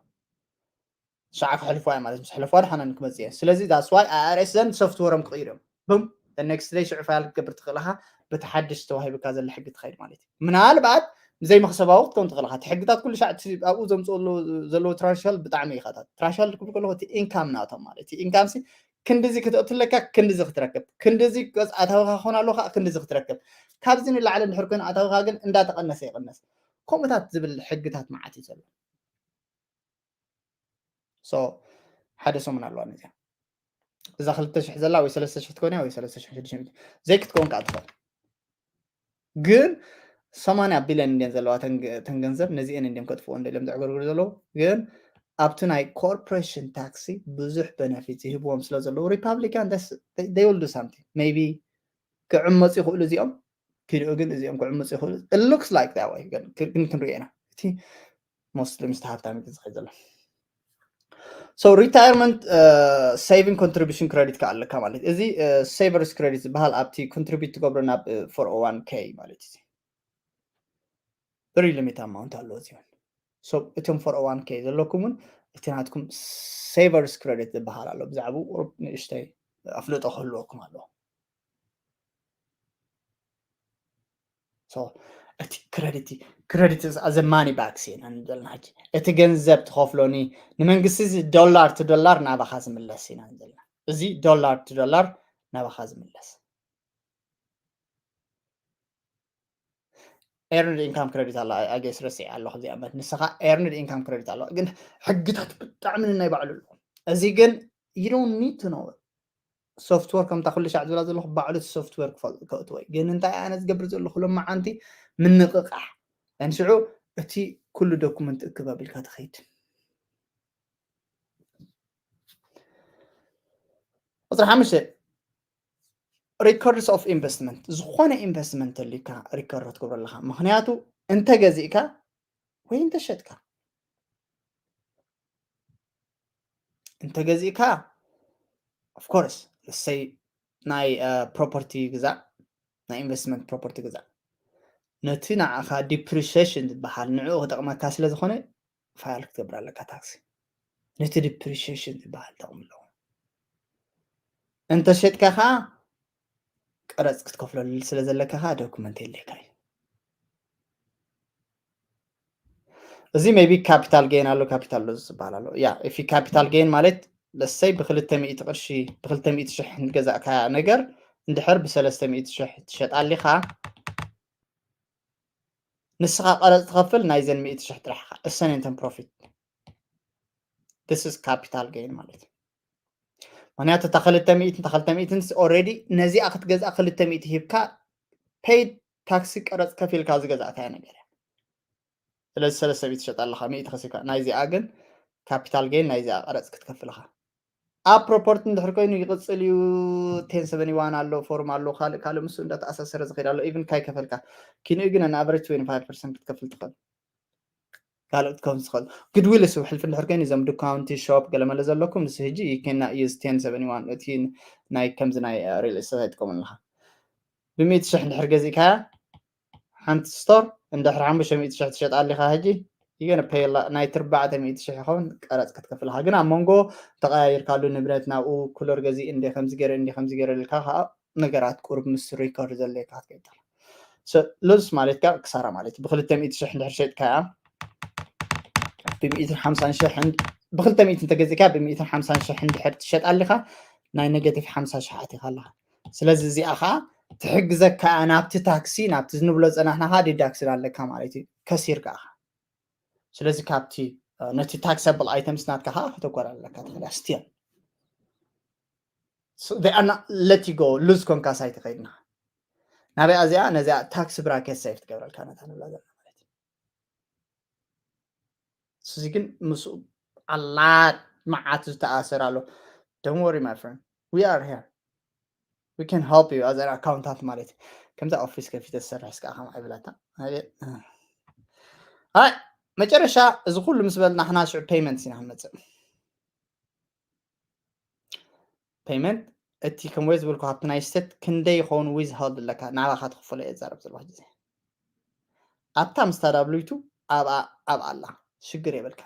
ሸዓ ክሕልፉዋ እያ ማለት ምስ ሕልፉዋ ድሓና ንክመጽእ እየ። ስለዚ that's why ኣይ ኣር ኤስ ዘን ሶፍትወሮም ክቕይሩ እዮም። ብም፣ the next day ሽዑ ፋይል ክትገብር ትኽእል ኢኻ። በቲ ሓድሽ ተዋሂብካ ዘሎ ሕጊ ትኸይድ ማለት እዩ። ምናልባት ብዘይ መኽሰባዊ ክትከውን ትኽእል ኢኻ። እቲ ሕግታት ኩሉ ሻዕ እቲ ኣብኡ ዘምጽኡ ዘለዉ፣ ዘለዉ ትራሽሆልድ ብጣዕሚ ኢኻታት። ትራሽሆልድ ክብል ከለኹ እቲ ኢንካም ናቶም ማለት እዩ። ኢንካም ሲ ክንድዚ ክትእትለካ፣ ክንድዚ ክትረክብ፣ ክንድዚ ገጽ ኣታዊኻ ክኾን ኣለዎ ከዓ ክንድዚ ክትረክብ። ካብዚ ንላዕሊ እንድሕር ኮይኑ ኣታዊኻ ግን እንዳተቐነሰ ይቕነስ። ከምኡታት ዝብል ሕግታት መዓት እዩ ዘሎ። ሶ ሓደ ሰሙን ኣለዋ ነዚኣ። እዛ ክልተ ሽሕ ዘላ ወይ ሰለስተ ሽሕ ትኮን እያ ወይ ሰለስተ ሽሕ ሽዱሽተ ሚእቲ ዘይክትከውን ከዓ ትኽእል። ግን ሰማንያ ቢልዮን እንድየን ዘለዋ ተን ገ-፣ ተን ገንዘብ ነዚአን እንድዮም ከጥፍኦ እንደ ኢሎም ዘዕገርግሩ ዘለዉ። ግን ኣብቲ ናይ ኮርፖሬሽን ታክሲ ብዙሕ በነፊት ይህብዎም ስለ ዘለዉ ሪፓብሊካን ደስ፣ they will do something። Maybe ክዕመፁ ይኽእሉ እዚኦም፣ ክድኡ ግን እዚኦም ክዕምፁ ይኽእሉ። It looks like that way። ግን፣ ግን ክንሪኦ ኢና። እቲ ሞስትሊ ምስቲ ሃብታም እዩ ዝኸይድ ዘሎ። So retirement saving contribution credit ከኣ ኣለካ ማለት እዩ። እዚ savers credit ዝበሃል ኣብቲ ኮንትሪቢዩት ትገብሮ ናብ ፎር ኦ ዋን ኬ ማለት እዩ። Very limit amount ኣለዎ እዚ እውን። So እቶም ፎር ኦ ዋን ኬ ዘለኩም እውን እቲ ናትኩም savers credit ዝበሃል ኣሎ። ብዛዕባኡ ቁሩብ ንእሽተይ ኣፍልጦ ክህልወኩም ኣለዎ። So እቲ ክረዲት፣ ክረዲት as a money back ኢና ንደልና ሕጂ። እቲ ገንዘብ ትኸፍሎኒ ንመንግስቲ እዚ ዶላር ቱ ዶላር ናባኻ ዝምለስ ኢና ንደልና። እዚ ዶላር ቱ ዶላር ናባኻ ዝምለስ። ኤርንድ ኢንካም ክረዲት ኣላ፣ ኣጌስ ረሲዐ ኣለኹ እዚኣ እምበር። ንስኻ ኤርንድ ኢንካም ክረዲት ኣለዋ። ግን ሕግታት ብጣዕሚ ንናይ ባዕሉ ኣለዎ። እዚ ግን you don't need to know። ሶፍትወር ከምታ ኩሉ ሻዕ ዝብላ ዘለኹ ባዕሉ እቲ ሶፍትወር ክፈል-፣ ከእትዎ እዩ። ግን እንታይ ኣነ ዝገብር ዘለኹ ሎማዓንቲ ምንቕቓሕ። ንሽዑ እቲ ኩሉ ዶኩመንት እክብ ኣቢልካ ትኸይድ። ቁፅሪ ሓሙሽተ፣ ሪኮርድስ ኦፍ ኢንቨስትመንት። ዝኾነ ኢንቨስትመንት ተልዩካ ሪኮርድ ክትገብሮ ኣለኻ። ምኽንያቱ እንተ ገዚእካ ወይ እንተ ሸጥካ። እንተ ገዚእካ፣ of course፣ let's say ናይ property ግዛእ ናይ investment property ግዛእ ነቲ ንዓኻ depreciation ዝበሃል ንዕኡ ክጠቕመካ ስለ ዝኾነ file ክትገብር ኣለካ tax ነቲ depreciation ዝበሃል ጠቕሚ ኣለዎ እንተሸጥካ ከዓ ቀረፅ ክትከፍለሉ ስለ ዘለካ ከዓ document የድልየካ እዩ እዚ maybe capital gain ኣሎ capital loss ዝበሃል ኣሎ yeah if capital gain ማለት let's say ብክልተ ሚእቲ ቅርሺ ብክልተ ሚእቲ ሽሕ ዝገዛእካያ ነገር እንድሕር ብሰለስተ ሚእቲ ሽሕ ትሸጣ ኣሊኻ ንስኻ ቀረፅ ትኸፍል ናይዘን ሚእቲ ሽሕ ጥራሕ ኢኻ እሰን እንተን profit this is capital gain ማለት እዩ ምክንያቱ እታ ክልተ ሚእቲ እታ ክልተ ሚእቲ already ነዚኣ ክትገዝኣ ክልተ ሚእቲ ሂብካ paid tax ቀረፅ ከፊልካ ዝገዛእካያ ነገር እያ ስለዚ ሰለስተ ሚእቲ ትሸጣ ኣለኻ ሚእቲ ከሲካ ናይዚኣ ግን capital gain ናይዚኣ ቀረፅ ክትከፍል ኢኻ ኣብ property እንድሕር ኮይኑ ይቕፅል እዩ ten seventy one ኣሎ form ኣሎ ካልእ ካልእ ምስ እንዳተኣሳሰረ ዝኸይድ ኣሎ even ካይከፈልካ ኪንኡ ግን an average twenty five percent ክትከፍል ትኽእል ካልኦት ክኸውን ዝኽእል goodwill ስብ ሕልፊ እንድሕር ኮይኑ እዞም ዱካውንቲ shop ገለመለ ዘለኩም ንስ ህጂ you cannot use ten seventy one እቲ ናይ ከምዚ ናይ real estate ኣይጥቀሙን ኣለኻ ብሚእቲ ሽሕ እንድሕር ገዚእካያ ሓንቲ store እንድሕር ሓሙሽተ ሚእቲ ሽሕ ትሸጣ ኣሊኻ ህጂ you gonna pay ናይቲ ኣርባዕተ ሚእቲ ሽሕ ይኸውን ቀረፅ ክትከፍልኻ ግን ኣብ መንጎ ተቐያይርካሉ ንብረት ናብኡ ኩለር ገዚእ እንደ ከምዚ ገይረ እንደ ከምዚ ገይረ ኢልካ ከዓ ነገራት ቁሩብ ምስ record ዘለካ ክትከይድ loss ማለት ከዓ ክሳራ ማለት እዩ ብክልተ ሚእቲ ሽሕ እንድሕር ሸጥካያ ብሚእትን ሓምሳን ሽሕ ብክልተ ሚእቲ እንተገዚእካ ብሚእትን ሓምሳን ሽሕ እንድሕር ትሸጥ ኣሊኻ ናይ negative ሓምሳ ሽሕ ኣቲኻ ኣለኻ ስለዚ እዚኣ ከዓ ትሕግዘካ ናብቲ tax ናብቲ ንብሎ ዝፀናሕና ከዓ deduction ኣለካ ማለት እዩ ከሲርካ ኢኻ ስለዚ ካብቲ ነቲ taxable items ናትካ ከዓ ከተጓዳል ኣለካ ትኽእል still they are not let you go lose ኮንካ ሳይትኸይድና ናበይ እዚኣ ነዚኣ tax bracket save ትገብረልካ ነታ ንብላ ዘለና ማለት እዩ እዚ ግን ምስኡ ኣላት መዓት ዝተኣሰር ኣሎ don't worry my friend we are here we can help you as an accountant ማለት ከምዛ office ከፊተ ዝሰርሕ እስካ ከም ኣይብላታ ኣይ መጨረሻ እዚ ኩሉ ምስ በልና ንሕና ሽዑ payment ኢና ክንመፅእ payment እቲ ከም ወይ ዝበልኩ ካብቲ ናይ state ክንደይ ይኸውን withhold ኣለካ ናባኻ ትኽፈሎ እየ ዝዛረብ ዘለኹ ግዜ ኣብታ ምስታ ዳብሊው ቱ ኣብኣ ኣብኣ ኣላ ሽግር የብልካ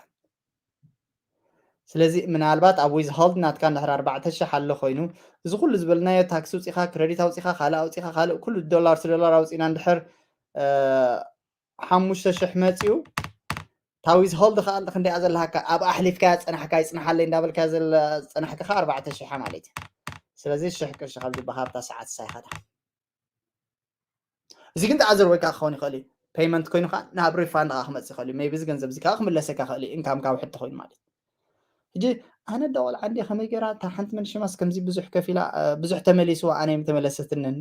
ስለዚ ምናልባት ኣብ withhold ናትካ እንድሕር ኣርባዕተ ሽሕ ኣሎ ኮይኑ እዚ ኩሉ ዝበልናዮ tax ውፂኻ credit ኣውፂኻ ካልእ ኣውፂኻ ካልእ ኩሉ ዶላር ዶላር ኣውፂና እንድሕር ሓሙሽተ ሽሕ መፂኡ እታ withhold ከዓ ክንደይ እያ ዘለካ ኣብ ኣሕሊፍካ ፀናሕካ ይፅናሓለይ እንዳበልካ ዝፀናሕካ ከዓ ኣርባዕተ ሽሕ ማለት እዩ ስለዚ ሽሕ ቅርሺ ካብ ዝበካ ኣብታ ሰዓት ሳይኻታ እዚ ግን ተኣዘር ወይ ከዓ ክኸውን ይኽእል እዩ payment ኮይኑ ከዓ ናብ refund ከዓ ክመፅእ ይኽእል እዩ maybe እዚ ገንዘብ እዚ ከዓ ክምለሰካ ይኽእል እዩ income ካብ ሕቶ ኮይኑ ማለት ሕጂ ኣነ ዳ ቆልዓ እንዲ ከመይ ገይራ እታ ሓንቲ መንሽማስ ከምዚ ብዙሕ ከፊላ ብዙሕ ተመሊስዋ ኣነ ተመለሰትንን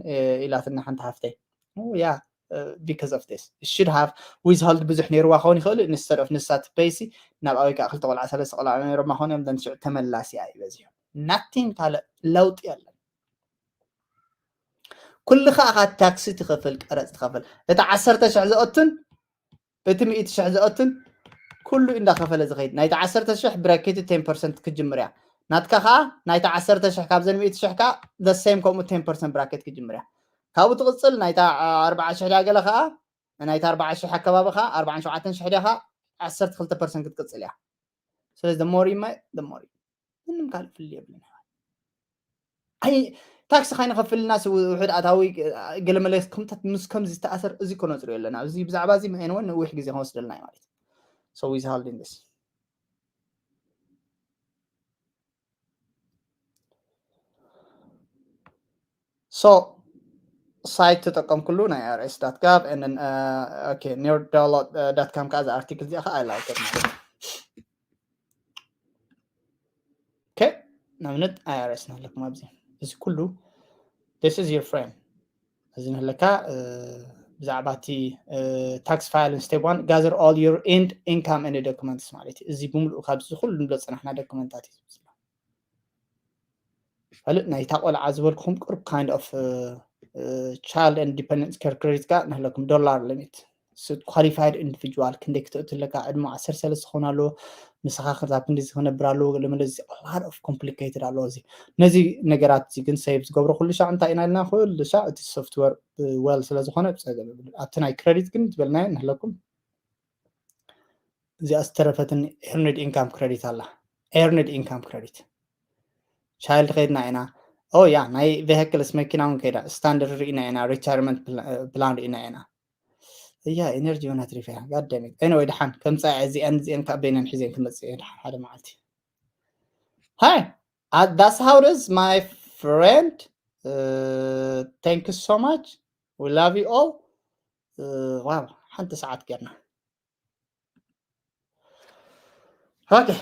ኢላትና ሓንቲ ሃፍተይ ያ because of this should have withhold ብዙሕ ነይርዋ ክኸውን ይኽእል instead of ንሳ ትበይሲ ናብ ኣበይ ከዓ ክልተ ቆልዓ ሰለስተ ቆልዓ ነይሮማ ክኾን እዮም ሽዑ ተመላሲ እዩ በዚሑ nothing ካልእ ለውጢ የለን ኩልኻ ኢኻ ታክሲ ትኸፍል ቀረፅ ትኸፍል እቲ ዓሰርተ ሽሕ ዝኣቱን እቲ ሚእቲ ሽሕ ዝኣቱን ኩሉ እንዳኸፈለ ዝኸይድ ናይቲ ዓሰርተ ሽሕ ብራኬት ten percent ክጅምር እያ ናትካ ከዓ ናይቲ ዓሰርተ ሽሕ ካብዘን ሚእቲ ሽሕ ከዓ the same ከምኡ ten percent ብራኬት ክጅምር እያ ካብኡ ትቕፅል ናይታ ኣርባዓ ሽሕ ድያ ገለ ከዓ ናይታ ኣርባዓ ሽሕ ኣከባቢ ከዓ ኣርባዓን ሸውዓተን ሽሕ ድያ ከዓ ዓሰርተ ክልተ percent ክትቅፅል እያ ስለዚ the more you make the more you ምንም ካልእ ፍልልይ የብልን ኣይ ታክሲ ካይንኸፍልና ውሕድ ኣታዊ ገለመለ ከምታት ምስ ከምዚ ዝተኣሰር እዚ ኮነ ፅሪዮ ኣለና እዚ ብዛዕባ እዚ መኤንወን ነዊሕ ግዜ ከወስደልና እዩ ማለት so withholding this so site ተጠቀምኩሉ ናይ rs gov and okay nerddownload com ከዓ እዚ ኣርቲክል እዚኣ ከዓ ኣይላውተር ማለት okay ንኣብነት ኣይኣረስና ኣለኩም ኣብዚ እዚ ኩሉ this is your friend እዚ ንህለካ ብዛዕባ እቲ tax file step one gather all your end income and documents ማለት እዩ እዚ ብምሉኡ ካብዚ ኩሉ ንብሎ ዝፅናሕና ዶክመንታት እዩ ዝብዝሎ ካልእ ናይታ ቆልዓ ዝበልኩም ቅርብ kind of child and dependent care credit ከዓ ንህለኩም dollar limit qualified individual ክንደይ ክተእቱ ኣለካ ዕድሞ ዓሰርተ ሰለስተ ክኾን ኣለዎ ንስኻ ክዛብ ክንዲዚ ክነብር ኣለዎ ገለ መለ lot of complicated ኣለዎ። እዚ ነዚ ነገራት እዚ ግን save ዝገብሮ ኩሉ ሻዕ እንታይ ኢና ኢልና? ኩሉ ሻዕ እቲ software well ስለ ዝኾነ ብፀገም የብሉን። ኣብቲ ናይ credit ግን ዝበልናዮ ንህለኩም። እዚኣ ዝተረፈትን earned income credit ኣላ። Earned income credit child ከይድና ኢና። ኦ ያ ናይ vehicles መኪና እውን ከይዳ standard ርኢና ኢና። Retirement plan ርኢና ኢና። እያ energy ውን ኣትሪፈያ ጋደሚት። Anyway ድሓን ከምፃ እዚአን እዚአን ካብ በይነን ሒዘን ክመፅእ እየ ድሓን ሓደ መዓልቲ። Hi, that's how it is, my friend. Thank you so much. We love you all. Wow, ሓንቲ ሰዓት ጌርና። Okay.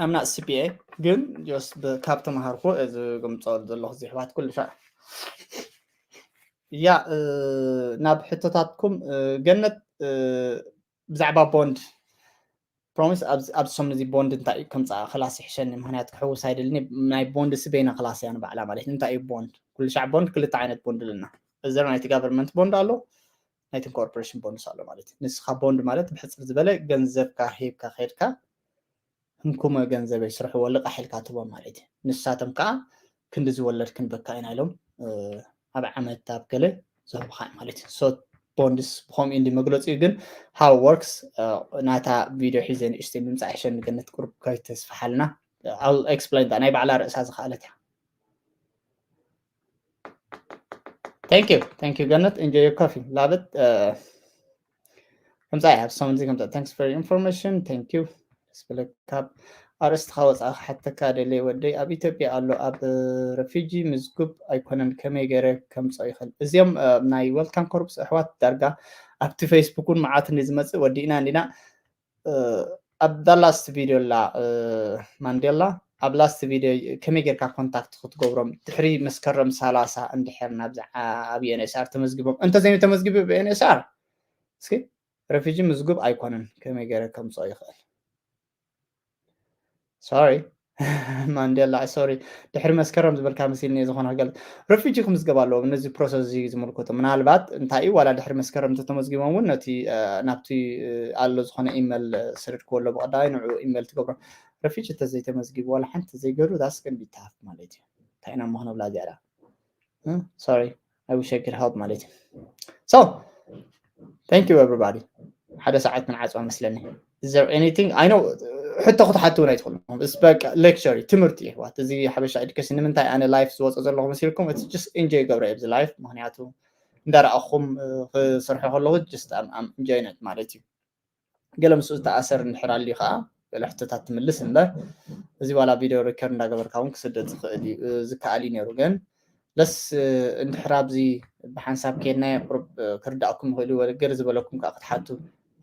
I'm not C P A ግን just ካብ ተምሃርኩ እዚ ግምፀሉ ዘለኹ እዚ ኣሕዋት ኩሉ ሻዕ። ያ ናብ ሕቶታትኩም ገነት ብዛዕባ ቦንድ ፕሮሚስ ኣብዚ ሰሙን እዚ ቦንድ እንታይ እዩ ከምፃ ክላስ ይሕሸኒ ምክንያቱ ክሕውስ ኣይደልኒ ናይ ቦንድ ሲ በይና ክላስ እያ ንባዕላ ማለት እንታይ እዩ ቦንድ ኩሉ ሻዕ ቦንድ ክልተ ዓይነት ቦንድ ኣለና እዘር ናይቲ government ቦንድ ኣሎ ናይቲ corporation ቦንድስ ኣሎ ማለት እዩ ንስኻ ቦንድ ማለት ብሕፅር ዝበለ ገንዘብካ ሂብካ ከድካ ህንኩመ ገንዘበይ ስርሕዎ ልቃሕ ኢልካ ትቦ ማለት እዩ ንሳቶም ከዓ ክንዲ ዝወለድ ክንበካ ኢና ኢሎም ኣብ ዓመት ኣብ ገለ ዝህቡካ ማለት እዩ so ቦንድስ ብከምኡ እንዲ መግለፂ ግን how works ናታ ቪድዮ ሒዘ ንእሽተይ ምምፃእ ይሸኒ ገነት ቁርብ ከይተስፍሓልና I'll explain that ናይ ባዕላ ርእሳ ዝኸኣለት እያ thank you thank you ገነት enjoy your coffee love it ከምፃ እያ ኣብ ሰሙን ከምፃ thanks for your information thank you ስብለካ ኣርእስትኻ ወፃ ክሓተካ ደለየ ወደይ ኣብ ኢትዮጵያ ኣሎ ኣብ ረፊጂ ምዝጉብ ኣይኮነን ከመይ ገይረ ከምፅኦ ይኽእል እዚኦም ናይ welcome corps ኣሕዋት ዳርጋ ኣብቲ ፌስቡክ እውን መዓት እንዲ ዝመፅእ ወዲእና እንዲና ኣብ last video ላ ማንዴላ ኣብ last video ከመይ ጌርካ contact ክትገብሮም ድሕሪ መስከረም ሰላሳ እንድሕር ናብዚ ኣብ UNHCR ተመዝጊቦም እንተዘይ ተመዝጊቡ ብ UNHCR እስኪ ረፊጂ ምዝጉብ ኣይኮነን ከመይ ገይረ ከምፅኦ ይኽእል sorry ማንዴላ sorry ድሕሪ መስከረም ዝበልካ መሲልኒ ዝኾነ ክገልፅ ረፊጂ ክምዝገብ ኣለዎም ነዚ process እዚ ዝምልከቱ ምናልባት እንታይ እዩ ዋላ ድሕሪ መስከረም እንተተመዝጊቦም እውን ነቲ ናብቲ ኣሎ ዝኾነ email ስርድ ክወሎ ብቐዳይ ንዑ email ትገብሮ ረፊጂ እንተዘይተመዝጊቡ ዋላ ሓንቲ ዘይገሩ that's gonna be tough ማለት እዩ እንታይ ኢና ምኾነ ብላ እዚኣ sorry I wish I could help ማለት እዩ so thank you everybody ሓደ ሰዓት ክንዓፅዋ መስለኒ is there anything I know ሕቶ ክትሓትውን ኣይትኽእሉ በቃ lecture ትምህርቲ ይሕዋት እዚ ሓበሻ education ንምንታይ ኣነ live ዝወፀ ዘለኹ መሲልኩም እቲ just enjoy ገብረ ኣብዚ live ምክንያቱ እንዳረኣኹም ክሰርሖ ከለኹ just am enjoying it ማለት እዩ ገለ ምስኡ ዝተኣሰር እንድሕር ኣልዩ ከዓ ገለ ሕቶታት ትምልስ እምበር እዚ ዋላ video record እንዳገበርካ እውን ክስደድ ዝኽእል እዩ ዝከኣል እዩ ነይሩ ግን ለስ እንድሕር ኣብዚ ብሓንሳብ ከድናዮ ቁሩብ ክርዳእኩም ይኽእል እዩ ገር ዝበለኩም ከዓ ክትሓቱ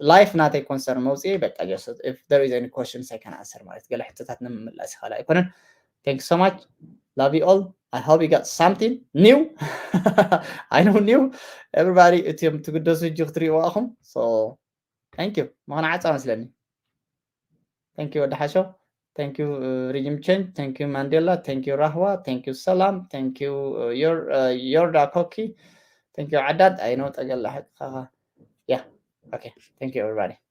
live ናተይ concern መውፅኢ በቃ just if there is any questions I can answer ማለት ገለ ሕቶታት ንምምላስ ይኽእል ኣይኮነን thank you so much love you all I hope you got something new I know new everybody እትዮም ትግደሱ እጅ ክትሪእዋ ኢኹም so thank you ምኾነ ዓፃ መስለኒ thank you ወዲ ሓሾ thank you uh, regime change thank you ማንዴላ thank you ራህዋ thank you ሰላም thank you uh, your uh, your dakoki thank you ዓዳድ I know ጠገላ ሓቅኻ yeah okay thank you everybody